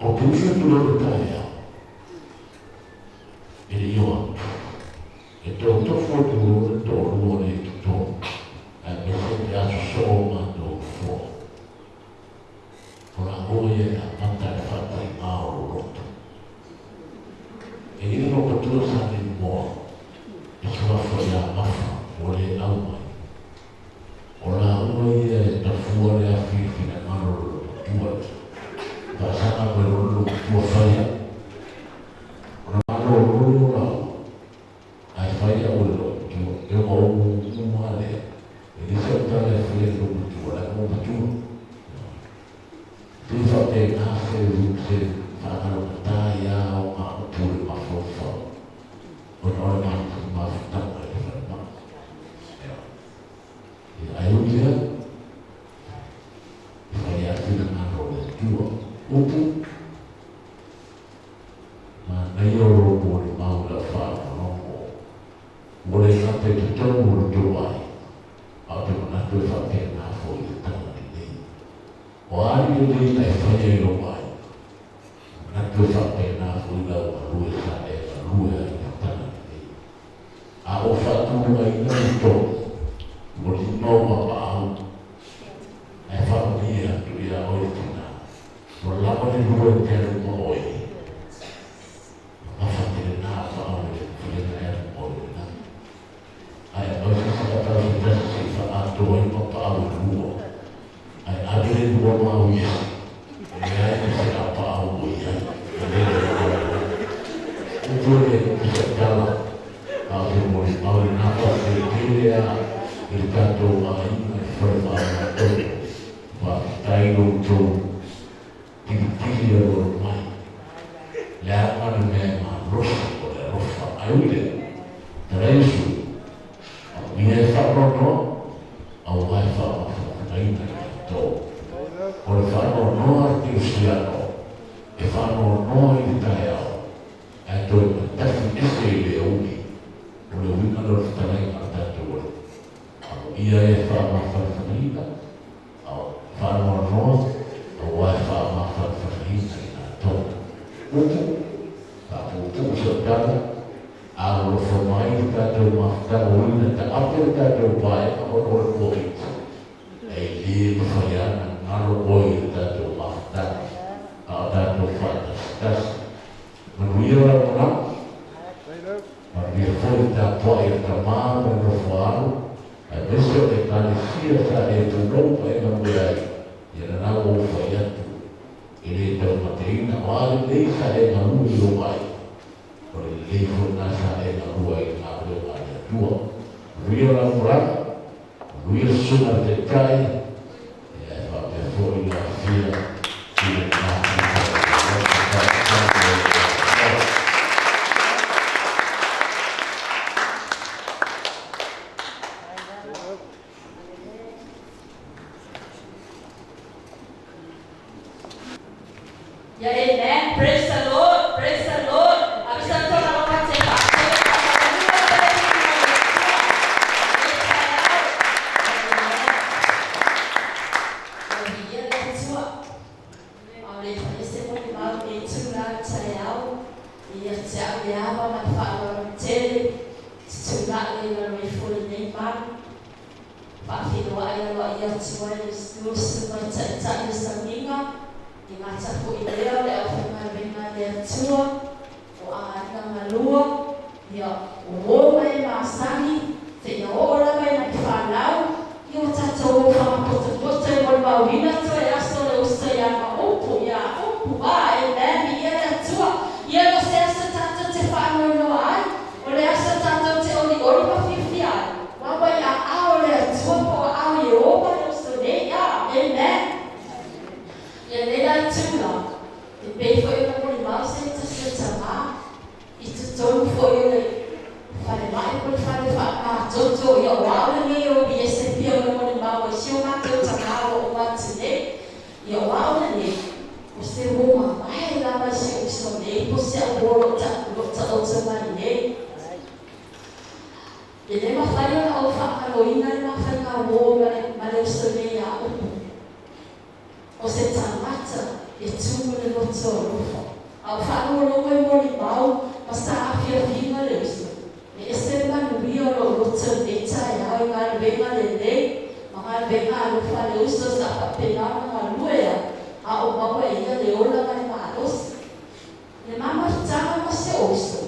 Ou te usu atu loa i le taeao, e le i o atu, e totofu atu loa le toalua lea i totonu, aemaise pe a sosoo o matou nofoa. O laua ia e amata i le faataiga o lou loto. E i ai le loomatua sa le moa i suafa ia Gafa ua le au mai. O laua ia e tafua le afi i le finagalo o le loomatua lea. Faasaga mai loa le loomatua fai au. Ona malolo lea o laua ae fai au e le loomatua. E ona ou mumu lava lea. E leai sau tala e faia i le loomatua leaga ua matua. Pei faapena se se faagalogata ia o ga upu i le mafaufau ona o le mafutaga i le falemai. Ia, ae ui lea, e fai lava le finagalo o le Atua. Upu, manaia o lou molimau i lau faalogologo, ua le gata i totonu o le tou aiga, a ou te manatu e faapena foi i le tala lelei. O a ni lelei na e faia i lou aiga, manatu e faapena foi lau galue sa e galue ai i le tala lelei. A ou faatulagaina le tonu, ua lima ou apaau, ae faamanuia atu ia oe le tina, ua lava le lua e te alu ma oe. Mamafa tele na apaau e le mafai ona e alu ma oe i le lagi. Ae aumai se isi apaau se tasi se i faaatoa ai apaau e lua. Ae ave le lua mau isi, e leai ma se apaau ua i ai, e lele ai loa i lagi. Upu e le upu se tala, a o se molimau i lena faatetele a i le tatou aiga i fale faamamatoto. Faafetai lo outou tilitili alualu mai. Leaga le mea e malosi o le alofa. Ae ui lea, tala Iesu, amuia e faanoanoa, aua e faamafanafanaina i tatou. O le faanoanoa a le kerisiano, e faanoanoa i le taeao, ae toe matafi ese i le aoauli. O le uiga lea o le fetalaiga a le tatou Alii. Amuia e faamafanafanaina, faanoanoa, aua e faamafanafanaina i latou. Upu, faapuupuu sau tala, alolofa mai le tatou mafutaga uiga taape le tatou vaega ona o le Koviti. E le mafai lava ona galo oe i le tatou mafutaga, a o tatou faatasitasi. Manuia lau malaga, manuia foi le tapuai a le tama ma le nofo a alo, aemaise o le Ekalesia sa e pulou ma e galue ai, ia lena ua ou fai atu, e le taumateina, o a lelei sa e galue i lou aiga, o le lelei foi lena sa e galue ai i le galuega a le Atua. Manuia lau malaga, manuia le susuga i le Taitai, ia e faapea foi le aafia i lena Faafetai mo lou avanoa. Yeah, amen. Praise the Lord. Praise the Lord. Avisa tona lo ka te pa. taeao ia te au le ava ma le faaaloalo tele tutulaʻi ai lalo ifo lenei malu faafeiloai aloaia atu ai le susu mai taʻitaʻi o sagiga i gata foʻi lea o le aufaigaluega a le Atua o aiga galua ia uō mai masani seia oo lava ina fanau ia ua tatou fagapotopoto e molimauina toe aso le uso iā maʻupu iā upu a amen ia le Atua ia no se aso tatou te faanoanoa ai o le aso tatou te olioli ma fiafia ai ua i aao le Atua po o aao Ieova le uso nei a amen ia nei la itula e pei foʻi ona molimau se tasi o tamā i totonu foʻi o le falemaʻi po le fale faamamatoto ia o a'u lenei o ese pia o le molimau ai si o matou tamā ua uma atu nei ia o a'u lenei o se uō mamae lava i si uso nei po se a'u uō lo'o taoto mai nei e lē mafai ona ou faagaloina le mafaiga uō ma le uso nei iā upu o se tagata e tumu le loto alofa a o faalogologo e molimau ma sa afiafiga le uso e ese le manuia o lou loto lenei taeao i galuega lelei ma galuega alofa le uso sa faapena ona galue ai a o maua e ia le ola ma le malosi le mamafutaga ma se uso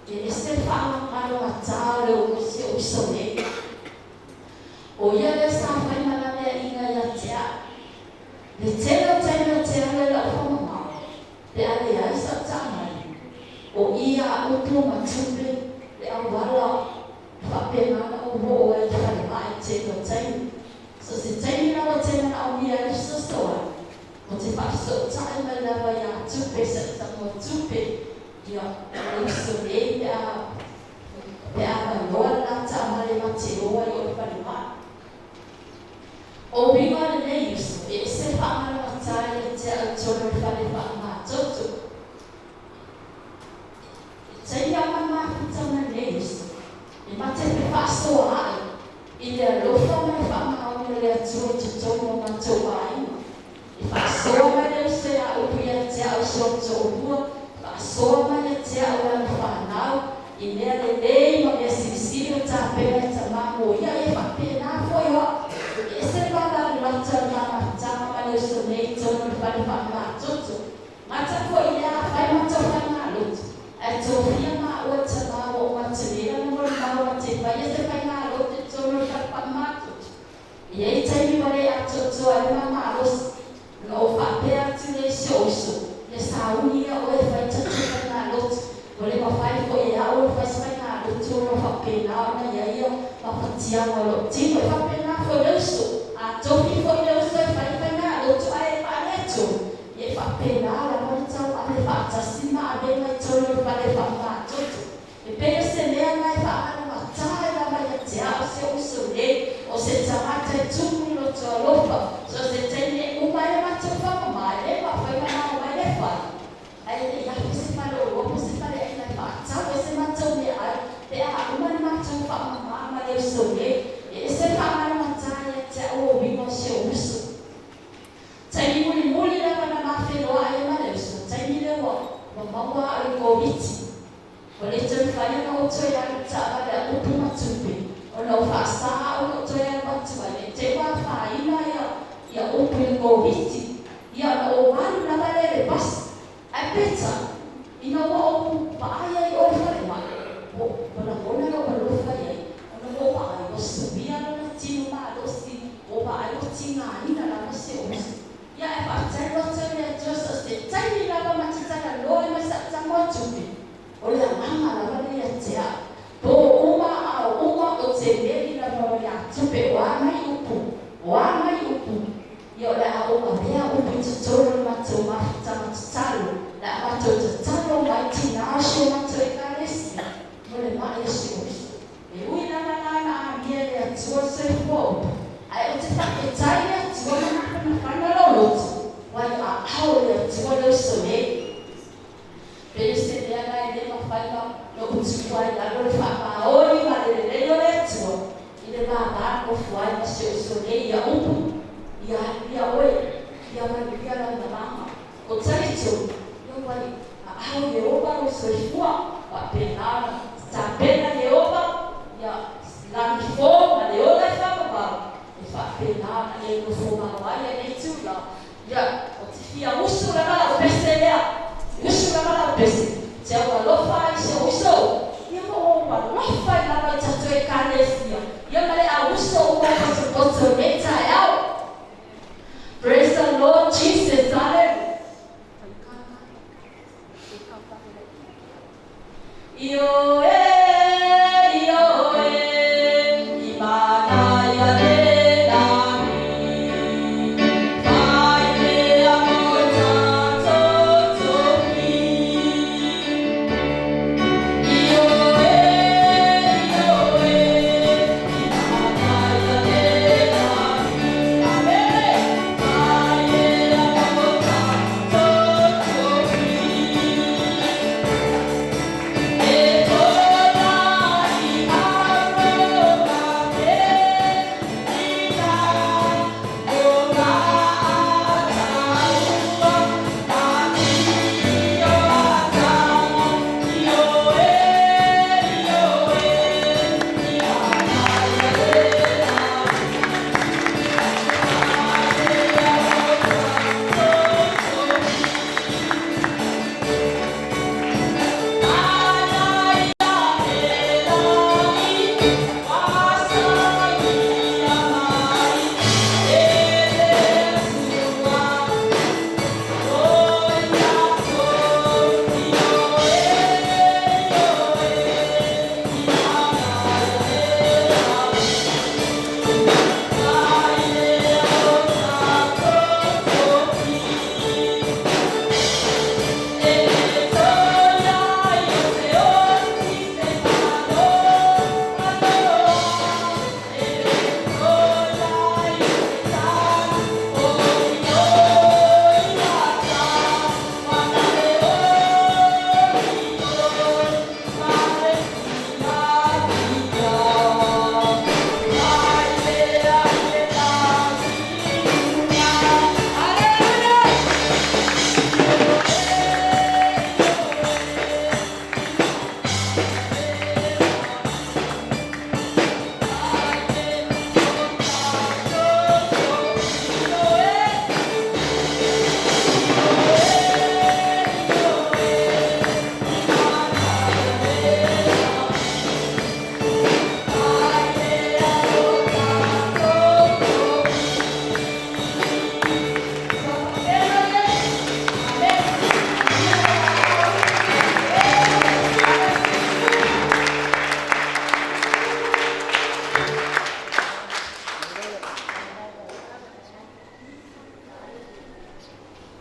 e ese le faagagalogatā o le se uso nei o ia lea sa fai ma lameaʻiga ia te aʻu le tele o taimi o te ala i la'u faamamao pe a leai sa'u taavale o ia upu ma tupe le auala faapena ona ou oo ai i falemaʻi tele o taimi so se taimi lava te manaʻomia ai le fesoasoani o te faafesootaʻi mai lava iā tupe saʻu tupe ia le uso nei pe a avanoa le la taavale ma te o ai o le falemaʻi o uiga o lenei uso e ese le faagalogatā ia te a'u tonu le fale faamamatoto e taimi a mamafuta ma lenei uso e mate fefaasoa aʻe i le alofa ma le faamaoni o le Atua i totonu o matou aiga e faasoa mai le uso iā upu ia te a'u si ou toʻulua faasoa mai ia te a'u lana fanau i mea lelei ma mea silisili o tapena e tamā mo ia e faapena foʻi o a'u e ese le valalata o le mamafutaga ma le uso nei i tonu le fale faamamatoto gata foʻi lea afai matou faigalotu ae tofia maʻua tamā ua uma atu nei lana molimau ma te faia se faigalotu i tonu le fale faamamatoto e iai taimi ua lē atoatoa ai le mamalosi ona ou faapea atu lea i si ou uso ia sauni ia oe e fai tatou faigalotu ua le mafai foʻi e a'u ona fai se faigalotu o lo faapena ona ia ia mafatiaga o lo'u tino e faapena foʻi le uso a tofi foʻi le uso e fai faigalotu ae faaletonu ia e faapena lava le tauave faatasi ma avega i tonu o le fale faamamatoto e pei o se mea na e faagalogatā e lava ia te a'u se uso nei o se tagata e tumu i loto alofa so se taimi e uma ai le matou faamamā e lē mafai mamao mai le fale ae leʻi afe se faleoloa po se fale ʻaina e faatau ai se matou meaai pe a uma le matou faamamā ma le uso nei e ese le faagalogatā ia te a'u o uiga o si ou uso taimi mulimuli lava na mafeloaʻi ai ma le uso taimi lea ua ua maua a'u i Koviti ua le toe mafai ona ou toe alu i taavale a upu ma tupe ona ou faasā a'u lo'u toe alu atu ai e te ua afaina ia ia upu i le Koviti ia ona ou alu lava lea i le pasi ae peta ina ua ou vaai ai o le falemaʻi ua ua lagona lou alofa iai ona ua ou vaai ua suia lona tino malosi ua vaai ua tigaina lava si ou uso ia ae faafetai loto i le Atua so o se taimi lava ma te talanoa ai ma sa'u tago a tupe o le agaga lava le ia te a'u po uma ao uma o te meli lava o iā tupe o a mai upu o a mai upu ia o le a ou avea upu i totonu o le matou mafutaga tatalo le a matou tatalo mai tinā o si o matou ekalesia mo le maʻi o si uso e ui lava la na amia e le Atua le soifua upu ae ou te faafetai le Atua ma mafanafana lou loto ua i aao o le Atua le uso nei pe o se mea la e lē mafai ma lo'u tupu ai lalo le faamaoni ma le lelei o le Atua i le vavā nofo ai ma si uso nei ia upu ia alu ia oe ia manuia lau malaga o talitonu ia ua i Aho Ieova lou soifua faapena ona tapena Ieova ia lagi fou ma le ola e faavavau e faapena ona e nofomau ai lenei itulā. Ia ou te fia usu lava lau pese lea, usu lava lau pese, te au alofa ai si ou uso, ia ma ua ou alofa ai lava i tatou Ekalesia, ia ma le au uso uma o potopoto i lenei taeao. Praise the Lord Jesus, hallelujah. Ioe, ioe, i manaia le lagi, fai mea mo tatou tofi. Ioe, ioe, i manaia le lagi, amene, fai mea mo tatou tofi. E tō